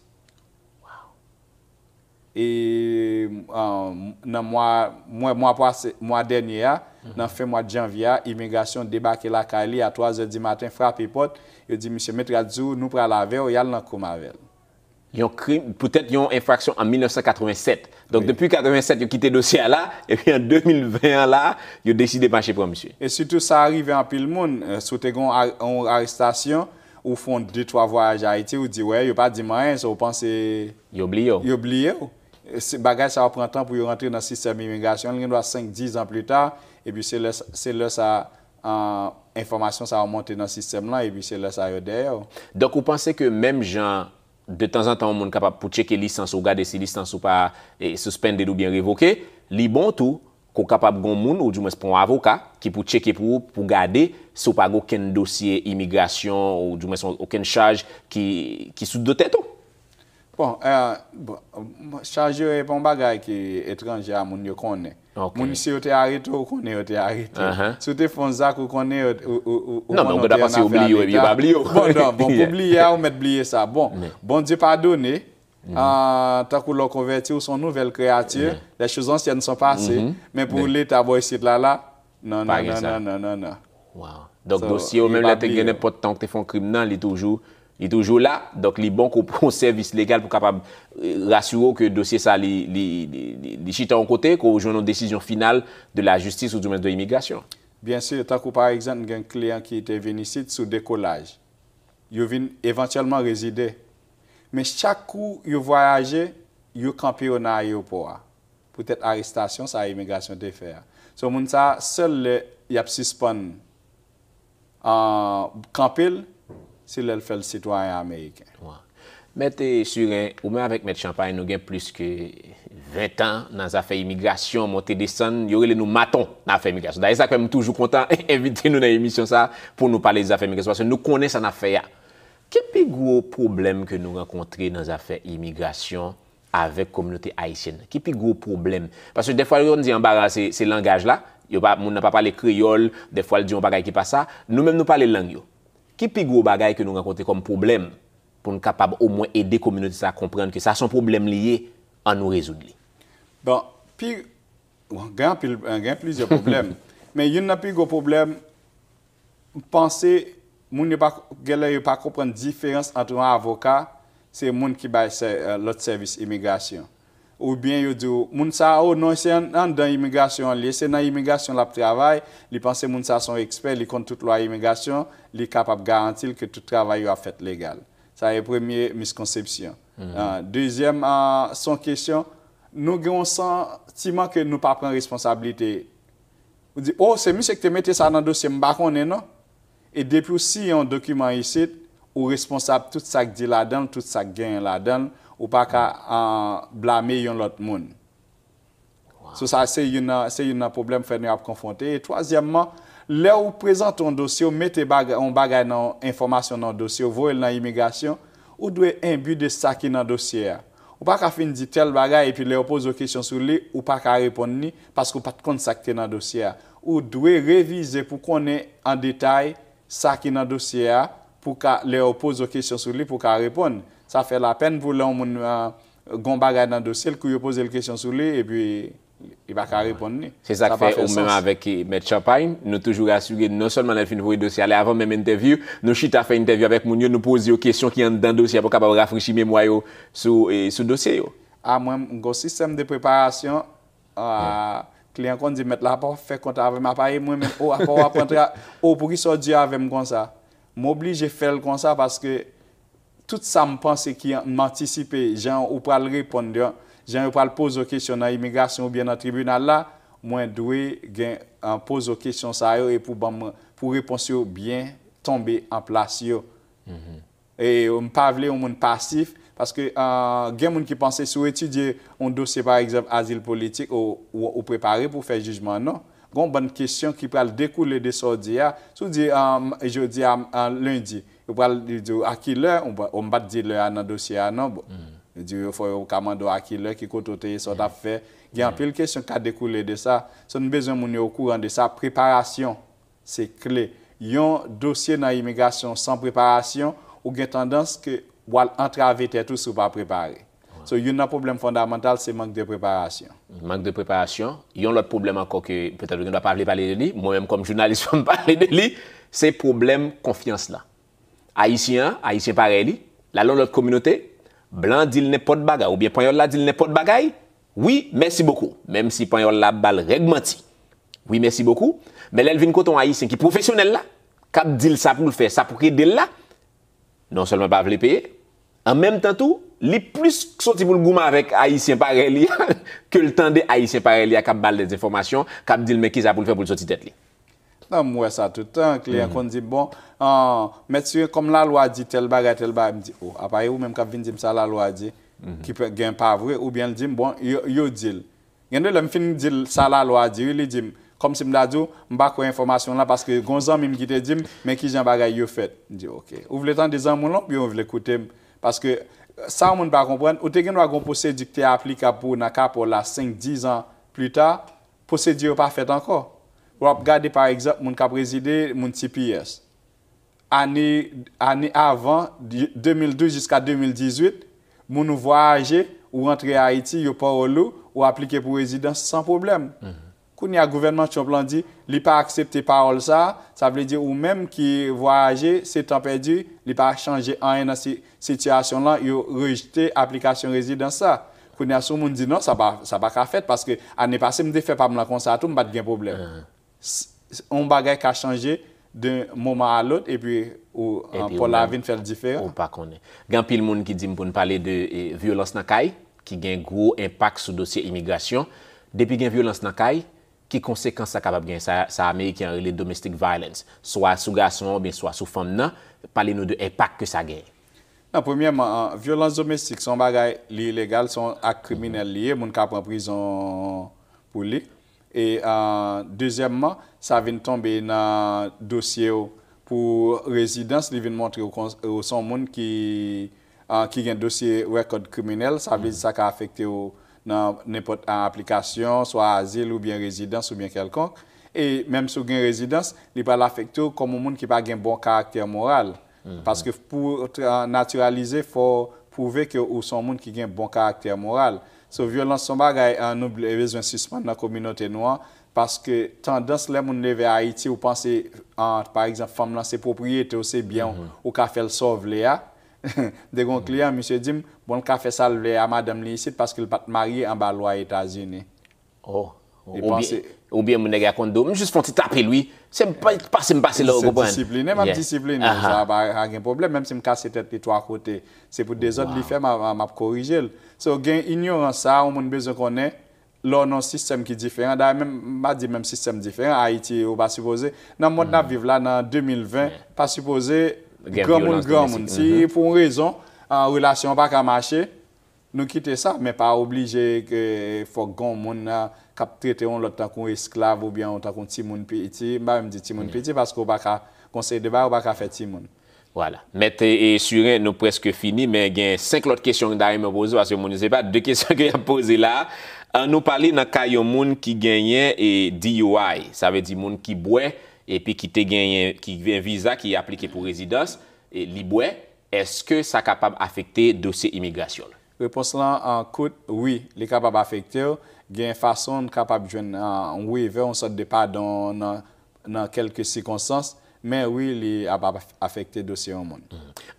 E ah, nan mwa, mwen, mwa pase, mwa dènye a, nan fen mwa janvye a, imigrasyon debake lakay li a twa zè di maten, frape pòt. Yo di, "Misye, mèt la di w, nou pral avè w," y al nan kòm avè l. Yon krim, poutèt yon enfraksyon an mil nèf san katreven sèt. Donk, depi katreven sèt, yo kite dosye a la, epi an de mil ven an la, yo deside mache pran misye. E sitou, sa rive anpil moun. Eh, si w te gen yon a- yon arestasyon, ou fè yon de twa vwayaj Ayiti, ou di, "Wè, yo pa di m anyen," sa w panse Yo bliye w. yo bliye w. Se bagay sa yo pran tan pou yo rantre nan sistèm imigrasyon. Li gen dwa senk, diz an pli ta, epi se lè, se lè sa, ah, enfòmasyon sa yo monte nan sistèm lan, epi se lè sa yo dèyè w. Donk, ou panse ke menm jan, de tanzantan, yon moun kapab pou tcheke lisans ou, gade si lisans ou pa eh, suspended oubyen revoke, li bon tou, ke w kapab gen yon moun, ou dimwens pran yon avoka, ki pou tcheke pou ou, pou gade si w pa gen okenn dosye imigrasyon, ou dimwens okenn chaj ki, ki sou do tèt ou. Bon, eh, bon, chaj yo e pa yon bagay ki etranje a moun yo konnen. Ok. Moun si yo te arete w, ou konnen yo te arete w. Ahan. Si w te fè yon zak, ou konnen yo, ou, ou, ou, ou Non, men konnen ou w te gentan yon panse yo afè a bliye w, yo leta. pa bliye w. Bon, non, bon, pou Yeah. bliye a, ou mèt bliye sa. Bon, Men. Bondye padone. Ah, tankou lè w konvèti, ou se yon nouvèl kreyati. Les choses anciennes sont passées. Men pou leta bò isit la, la, non, Pa non, gen non, sa. non, non, non, non. Wow. Donk, So, dosye yo, yo menm pa lè te bliye gen yo. Nenpòt tan w te fè yon krim nan, li toujou, li toujou la. Donk, li bon ke w pran yon sèvis legal pou kapab eh, rasire w ke dosye sa, li, li, li, li, li chita yon kote, ke w jwenn yon desizyon final de la jistis ou dimwens de imigrasyon. Byen si, tankou pa egzanp, gen kliyan ki te vin isit sou dekolaj. Yo vin evantyèlman rezide. Men chak kou yo vwayaje, yo kanpe yo nan ayewopò a. Poutèt arestasyon sa imigrasyon te fè a. So, moun sa, sèl lè y ap sispann ah, kanpe l, se lè l fè l sitwayen ameriken. Wow. Mèt eh, Surin, ou menm avèk Mèt Champagne, nou gen plis ke ven tan nan zafè imigrasyon, monte desann, yo rele nou maton nan afè imigrasyon. Dayè, sa k fè m toujou kontan envite nou nan emisyon sa pou nou pale de zafè imigrasyon, paske nou konnen sa n ap fè a. Ki pi gwo pwoblèm ke nou rankontre nan zafè imigrasyon avèk kominote ayisyèn nan? Ki pi gwo pwoblèm? Paske dèfwa yo konn di anbara se, se langaj la, yo pa, moun nan pa pale kreyòl, dèfwa l di yon bagay ki pa sa, nou menm nou pale lang yo. Ki pi gwo bagay ke nou rankontre kòm pwoblèm pou n kapab omwen ede kominote sa a konprann ke sa se yon pwoblèm li ye, ann nou rezoud li? Bon, pi, bon, gen anpil, gen plizyè pwoblèm. Men youn nan pi gwo pwoblèm, m panse moun yo pa, genlè yo pa konprann diferans ant yon avoka, se moun ki bay sè, lòt sèvis imigrasyon. Oubyen yo di w, moun sa a, o non, se an, anndan imigrasyon an li ye, se nan imigrasyon l ap travay, li panse moun sa a se yon ekspè, li konn tout lwa imigrasyon, li kapab garanti l ke tout travay yo ap fèt legal. Sa e premye miskonsepsyon. Dezyèm, se yon kesyon, nou gen yon santiman ke nou pa pran responsablite. Ou di, o, se misye ki te mete sa nan dosye, m pa konnen non. E depi w siyen yon dokiman isit, ou responsab tout sa k di ladan l, tout sa k genyen ladan l, ou pa ka blame yon lòt moun. So sa se youn nan, se youn nan pwoblèm fè nou ap konfwonte. E twazyèmman, lè ou prezante yon dosye, ou mete bagay, yon bagay nan enfòmasyon nan yon dosye, ou voye l nan imigrasyon, ou dwe enbi de sa ki nan dosye a. Ou pa ka fin di tèl bagay epi lè yo poze w kesyon sou li, ou pa ka reponn li paske ou pa t konn sa k te nan dosye a. Ou dwe revize pou konnen an detay sa ki nan dosye a pou ka, lè yo poze w kesyon sou li, pou w ka reponn. Sa fè lapèn pou lè yon moun gen yon bagay nan dosye l, kou yo poze l kesyon sou li, epi li pa ka reponn li. Se sa k fè ou menm avèk Mèt Champagne, nou toujou rasire non sèlman lè l fin voye dosye a, lè avan menm entèvyou, nou chita fè entèvyou avèk moun yo, nou poze yo kesyon ki anndan dosye a pou kapab rafrechi memwa yo sou, sou dosye yo. A mwen, m gen yon sistèm de preparasyon. Kliyan konn di, mèt la pa fè kont avè m, apa e mwen menm, o, apa w ap antre, o, poukisa w di avè m konsa? M oblije fè l konsa paske tout sa m panse ki m antisipe, jan ou pral reponn, jan yo pral poze w kesyon nan imigrasyon oubyen nan tribinal la, mwen dwe gen poze w kesyon sa yo e pou ban m, pou repons yo byen tonbe an plas yo. E m pa vle yon moun pasif, paske gen moun ki panse si w etidye yon dosye, pa egzanp, azil politik, ou, ou, ou prepare pou w fè jijman, non. Gen yon bann kesyon ki pral dekoule de sa w di a. Si w di, jodi a, lendi, yo pral di w a ki lè, ou pa, ou m pa t di lè a nan dosye a, non. Bon, yo di yo fò yo ka mande w a ki lè, ki kote w te ye, sa w t ap fè. Gen anpil kesyon k ka dekoule de sa. So, nou bezwen moun yo okouran de sa. Preparasyon. Se kle. Yon dosye nan imigrasyon san preparasyon, ou gen tandans ke w al antrave tèt ou si w pa prepare. So, youn nan pwoblèm fondamantal, se mank de preparasyon. Mank de preparasyon. Yon lòt pwoblèm ankò ke petèt ou gen dwa pa vle pale de li, mwen menm kòm jounalis fò m pale de li, se pwoblèm konfyans la. Ayisyen an, Ayisyen parèy li, l al nan lòt kominote, blan an di l nenpòt bagay, oubyen panyòl la di l nenpòt bagay, wi, mèsi bokou. Menm si panyòl la ap ba l règ manti. Wi, mèsi bokou. Men lè l vin kote yon Ayisyen ki pwofesyonèl la, k ap di l sa pou l fè, sa pou k ede l la, non sèlman l pa vle peye, an menm tan tou, li plis soti pou l goumen avèk Ayisyen parèy li a, ke l tande Ayisyen parèy li a k ap ba l dèzenfòmasyon, k ap di l men kisa pou l fè pou l soti tèt li. Non, m wè sa tout tan. Kliyan konn di m, bon, mèt Siren, kòm lalwa di tèl bagay, tèl bagay, m di, o, apa e ou menm k ap vin di m sa lalwa di, ki gen pa vre, oubyen l di m, bon, yo, yo di l. Gen de lè m fin di l sa lalwa di, wi, li di m, kòmsi m ta di w, m pa kwè enfòmasyon w lan paske gen yon zanmi m ki te di m, men kijan bagay yo fèt. M di, oke. Ou vle tande zanmi w lan oubyen ou vle koute m? Paske sa yon moun pa konprann, ou te gen dwa gen yon pwosedi ki te aplikab pou ou nan ka pa w la senk, diz an pita, pwosedi yo pa fèt ankò. W ap gade, pa egzanp, moun k ap rezide, moun T P S. Ane, ane avan, de mil douz jiska de mil dizuit, moun ou vwayaje, ou rantre Ayiti, yo pawòl ou, ou aplike pou rezidans san pwoblèm. Kounye a, gouvènman Trump lan di, li pa aksepte pawòl sa a, sa vle di ou menm ki vwayaje, se tan pèdi, li pa chanje anyen nan si, sitiyasyon lan, yo rejte aplikasyon rezidans sa. Kounye a, si yon moun di non, sa pa, sa pa ka fèt, paske ane pase, m te fè pa m lan konsa tou, m pa t gen pwoblèm. S-, s-, yon bagay ka chanje de moman a lòt, epi ou, epi pa w la vin fè l diferan. Ou pa konnen. Gen anpil moun ki di m pou n pale de e, vyolans nan kay, ki gen gwo enpak sou dosye imigrasyon. Depi gen vyolans nan kay, ki konsekans sa kapab gen? Sa, sa Ameriken an rele domestic violence. Swa sou gason an oubyen swa sou fanm nan. Pale nou de enpak ke sa genyen. Non, premyèman, vyolans domestik se yon bagay, li ilegal, se yon ak kriminèl li ye, moun ka pran prizon pou li. E dezyèmman, sa vin tonbe nan dosye w pou rezidans, li vin montre w se yon moun ki ah, ki gen dosye rèkòd kriminèl, sa vle di sa ka afekte w nan nenpòt, ah, aplikasyon, swa azil oubyen rezidans oubyen kèlkonk. E menm si w gen rezidans, li pral afekte w kòm yon moun ki pa gen bon karaktè moral. Paske pou w tra- natiralize, fò w pwouve ke ou se yon moun ki gen bon karaktè moral. So, vyolans se yon bagay, ah, nou ble- bezwen sispann nan kominote nou an, paske tandans lè moun leve Ayiti, ou panse, ah, pa egzanp, fanm lan se pwopriyete w, se byen w, ou ka fè l sa w vle a. De gon kliyan, misye di m, bon, l ka fè sa l vle a madanm li isit paske l pa t marye anba lwa Etazini. Oh. Li Oubyen, panse- oubyen moun nèg la konn do. M jis fè yon ti tape l wi. Se m pa- pase m pase la, ou Se konprann? disipline, m ap disipline l, sa pa pa gen pwoblèm, menm si m kase tèt li twa kote. Se pou dezòd li fè, m a- m ap korije l. So, gen inyorans sa, yon moun bezwen konnen, lè w nan yon sistèm ki diferan, dayè menm, m pa di menm sistèm diferan, Ayiti, ou pa sipoze, nan mond n ap viv la, nan de mil ven, pa sipoze Gen granmoun, vyolans granmoun. domestik. Si pou yon rezon, ah, relasyon an pa ka mache, nou kite sa, men pa oblije ke fòk gen yon moun nan k ap trete yon lòt tankou yon esklav oubyen yon tankou yon timoun piti. M pa menm di timoun piti paske ou pa ka, gon seri de bagay ou pa ka fè timoun. Vwala. Mèt e, e Siren, nou prèske fini, men gen senk lòt kesyon m ta renmen poze w, paske moun yo se pa de kesyon ke y ap poze la. An nou pale nan ka yon moun ki genyen e D U I, sa vle di moun ki bwè, epi ki te genyen, ki gen viza, ki aplike pou rezidans, e li bwè, èske sa kapab afekte dosye imigrasyon l? Repons lan an kout, wi, li kapab afekte w. Gen fason n kapab jwenn, ah, yon waiver, yon sòt de padon nan, nan kèlke sikonstans, men wi, li ap ap afekte dosye yon moun.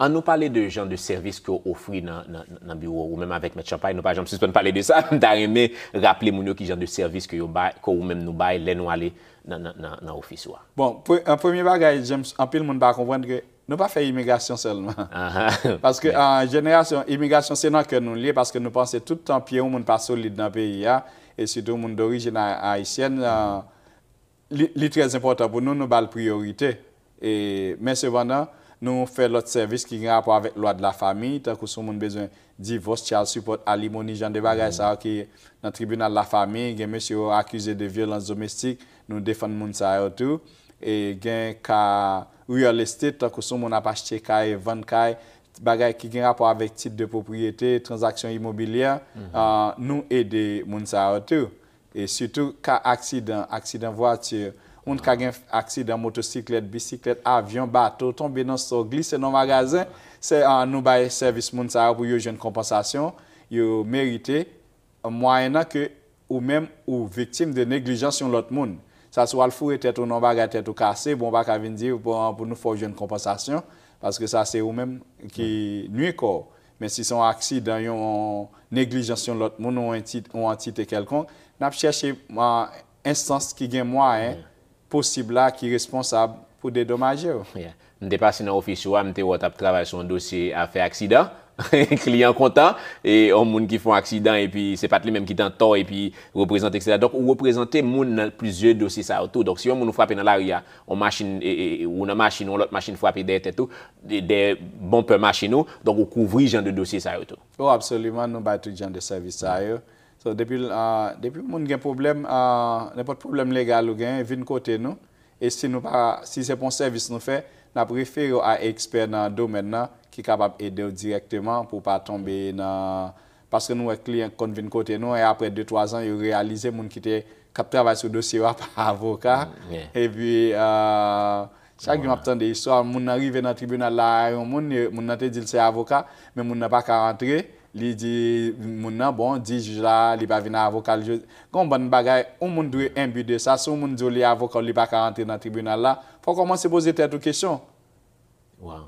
An nou pale de jan de sèvis ke w ofri nan, nan, nan biwo ou menm avèk Mèt Chanpay, nou pa janm sispann pale de sa. M ta renmen raple moun yo ki jan de sèvis ke yo bay, ke ou menm nou bay lè nou ale nan, nan, nan, nan ofis ou a. Bon, pre- an premye bagay, James, anpil moun pa konprann ke nou pa fè imigrasyon sèlman. Aha. Paske ah, jenerasyon, imigrasyon se nan kè nou l ye, paske nou panse tout tan pye yon moun pa solid nan peyi a, e sitou moun dorijin a- ayisyèn, ah, li, li trè enpòtan pou nou, nou ba l priyorite. E, men sepandan, nou fè lòt sèvis ki gen rapò avèk lwa de la famiy, tankou si yon moun bezwen divòs, child support, alimoni, jan de bagay sa yo ki nan tribinal la famiy, gen mesye yo akize de vyolans domestik, nou defann moun sa yo tou. E gen ka real estate, tankou si yon moun ap achte kay, vann kay, bagay ki gen rapò avèk tit de pwopriyete, tranzaksyon imobilyè, ah, nou ede moun sa yo tou. E sitou ka aksidan, aksidan vwati, moun ka gen aksidan motosiklèt, bisiklèt, avyon, bato, tonbe nan sò, glise nan magazen, se, ah, nou bay sèvis moun sa yo pou yo jwenn konpansasyon yo merite, mwayennan ke ou menm ou viktim de neglijans yon lòt moun. Sa si w al foure tèt ou nan bagay tèt ou kase, bon, w pa ka vin di pou, pou nou fè w jwenn konpansasyon, paske sa se ou menm ki nwi kò w. Men si se yon aksidan, yon neglijans yon lòt moun, yon enti- yon antite kèlkonk, n ap chèche, ah, enstans ki gen mwayen posib la, ki responsab pou dedomaje w. Yeah. M te pase nan ofis ou a, m te wè w t ap travay sou yon dosye afè aksidan. Kliyan kontan, e yon moun ki fè yon aksidan, epi se pa t li menm ki t an tò, epi reprezante, etsetera. Donk, ou reprezante moun nan plizyè dosye sa yo tou. Donk, si yon moun ou frape nan lari a, yon machin, e, e, ou nan machin, yon lòt machin frape dèyè tèt ou, de- dèyè bonpè machin ou, donk ou kouvri jan de dosye sa yo tou. Oh, absoliman, nou bay tout jan de sèvis sa yo. So, depi, ah, depi moun gen pwoblèm, ah, nenpòt pwoblèm legal ou gen, vin kote nou. E si nou pa, si se pa yon sèvis nou fè, n ap refere w a ekspè nan domèn nan ki kapab ede w dirèkteman pou w pa tonbe nan, paske nou wè kliyan k konn vin kote nou, e apre de twa zan, yo reyalize moun ki te, k ap travay sou dosye yo a pa avoka. Yeah. Epi, ah, chak jou m ap tande istwa, moun nan rive nan tribinal la a yon moun, yo- moun nan te di l se avoka, men moun nan pa ka antre. Li di moun nan, bon, di jij la, li pa vin avoka l. Gon bann bagay, yon moun dwe enbi de sa. Si yon moun di w li avoka w, li pa ka antre nan tribinal la, fò w kòmanse poze tèt ou kesyon. Wow.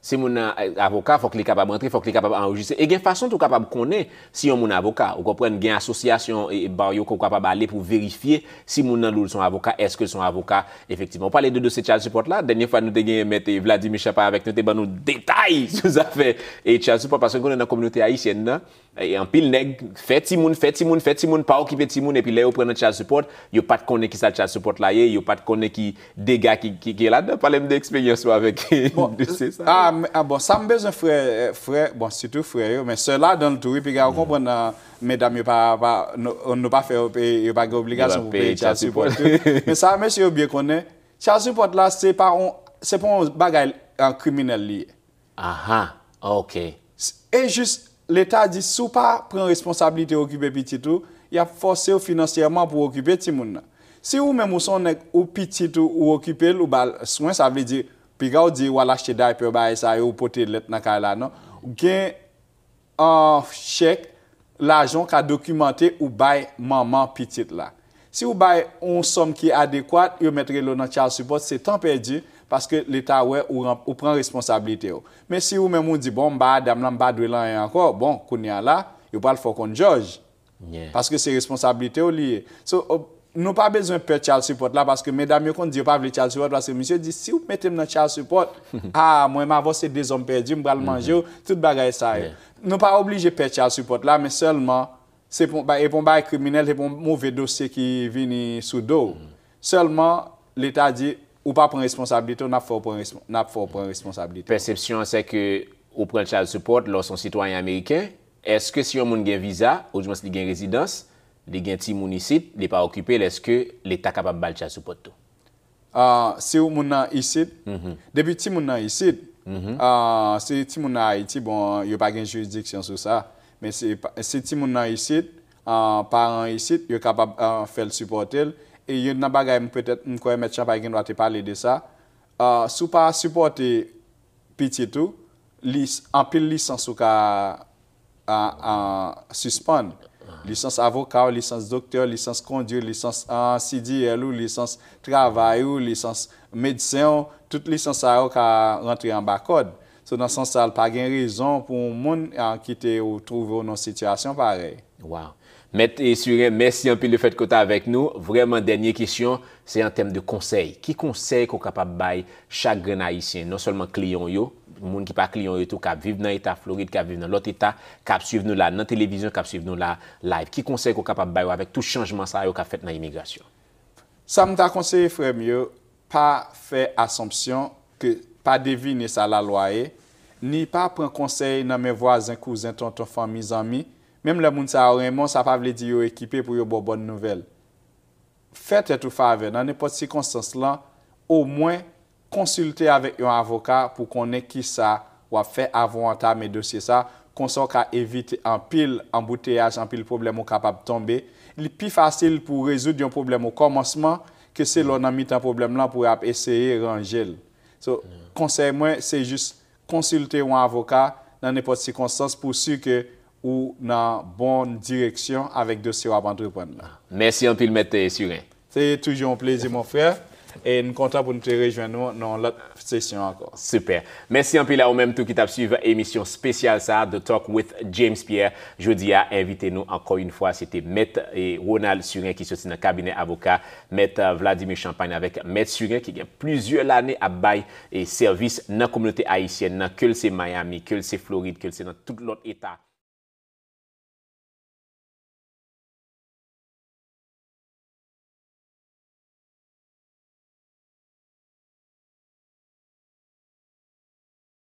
Si moun nan, eh, avoka, fòk li kapab antre, fòk li kapab anrejistre. E gen fason tou kapab konnen si yon moun avoka. Ou konprann, gen asosyasyon, e, e, bar yo ke w kapab ale pou verifye si moun nan di w l se yon avoka, èske l se yon avoka, efektivman. Ou pale de dosye child support la, dènye fwa nou te gen mèt, e, Vladimir Champagne avèk nou, te ban nou detay sou zafè, e, child support, paske nou konnen nan kominote ayisyèn nan, e, anpil nèg fè timoun, fè timoun, fè timoun, pa okipe timoun, epi lè yo pran nan child support, yo pa t konnen ki sa child support la ye, yo pa t konnen ki dega ki, ki, ki ladan. Pale m de eksperyans ou avèk dosye sa. Ah, men- ah, bon, sa m bezwen frè, frè, bon, sitou frè yo, men sè ladan l tou, wi, piga ou konprann, ah, medam yo pa, pa, nou, nou pa fè yo peye, yo pa gen obligasyon pou peye child support tou. Men sa mesye yo byen konnen, child support la, se pa yon, se pa yon bagay, ah, kriminèl li ye. Aha, ok. E jis, Leta di si w pa pran responsablite w okipe pitit ou, y ap fòse w finansyèman pou w okipe timoun nan. Si ou menm ou se yon nèg ou pitit ou, ou okipe l, ou ba l swen, sa vle di, piga w di w al achte daypè, bagay sa yo, ou pote lèt nan kay la, non. Gen an chèk, lajan w ka dokimante ou bay manman pitit la. Si ou bay yon sòm ki adekwat, yo mèt rele w nan child support, se tan pèdi, paske Leta wè ou, ran- ou pran responsablite w. Men si ou menm ou di, bon, m ba dam lan, m pa dwe l anyen ankò, bon, kounye a la, yo pral fè w konn jòj. Paske se responsablite w li ye. So, nou pa bezwen pè child support la, paske medam yo konn di yo pa vle child support, paske misye di, si w mete m nan child support, ah, mwen m avò se de zòm pèdi, m pral manje w, tout bagay sa yo. Nou pa oblije pè child support la, men sèlman, se pou, e pou yon bagay kriminèl, se pou yon move dosye ki vini sou do w. Sèlman, Leta di, ou pa pran responsablite w, n ap fè w pran, n ap fè w pran responsablite w. Pèsepsyon an, se ke ou pran child support lè w se yon sitwayen ameriken, èske si yon moun gen viza, oudimwens li gen rezidans, li gen timoun isit, li pa okipe l, èske Leta kapab ba l child support tou? Ah, si w moun nan isit, depi timoun nan isit, ah, si timoun nan Ayiti, bon, yo pa gen jiridiksyon sou sa, men si, si timoun nan isit, ah, paran isit, yo kapab ah, fè l sipòte l. E youn nan bagay m petèt, m kwè Mèt Chanpay gen dwa te pale de sa, ah, si w pa sipòte pitit ou, lis, anpil lisans ou ka a, a, sispann. Lisans avoka w, lisans doktè, lisans kondwi, lisans a, C D L ou, lisans travay ou, lisans medsen w, tout lisans sa yo ka rantre anba kòd. So, nan sans sa, l pa gen rezon pou yon moun a, kite ou twouve w nan sitiyasyon parèy. Wow. Mèt Surin, mèsi anpil de fèt ke w t avèk nou. Vrèman, dènye kesyon, se an tèm de konsèy. Ki konsèy ke w kapab bay chak grenn Ayisyen, non sèlman kliyan w yo, moun ki pa kliyan w yo tou, k ap viv nan eta Florid, k ap viv nan lòt eta, k ap swiv nou la nan televizyon, k ap swiv nou la live? Ki konsèy ke w kapab bay yo avèk tout chanjman sa yo k ap fèt nan imigrasyon? Sa m ta konseye frè m yo, pa fè asonpsyon, ke pa devine sa lalwa ye, ni pa pran konsèy nan men vwazen, kouzen, tonton, fanmi, zanmi, menm lè moun sa yo renmen w, sa pa vle di yo ekipe pou yo ba w bòn nouvèl. Fè tèt ou favè, nan nenpòt sikonstans lan, omwen konsilte avèk yon avoka pou konnen kisa w ap fè avan w antame dosye sa, konsa w ka evite anpil anbouteyaj, anpil pwoblèm ou kapab tonbe. Li pi fasil pou w rezoud yon pwoblèm o kòmansman ke se lè w nan mitan pwoblèm lan pou w ap eseye ranje l. So, konsèy mwen, se jis konsilte yon avoka nan nenpòt sikonstans pou si ke ou nan bon direksyon avèk dosye w ap antreprann la. Mèsi anpil, Mèt Surin. Se toujou yon plezi, mon frè. E n kontan pou n te rejwenn ou nan yon lòt sesyon ankò. Super. Mèsi anpil a ou menm tou ki t ap swiv emisyon spesyal sa a, The Talk with James Pierre. Jodi a, envite nou ankò yon fwa, se te Mèt e Ronald Surin ki soti nan kabinè avoka Mèt Vladimir Champagne avèk Mèt Surin ki gen plizyè lane ap bay e sèvis nan kominote ayisyèn nan, ke l se Miami, ke l se Florid, ke l se nan tout lòt eta.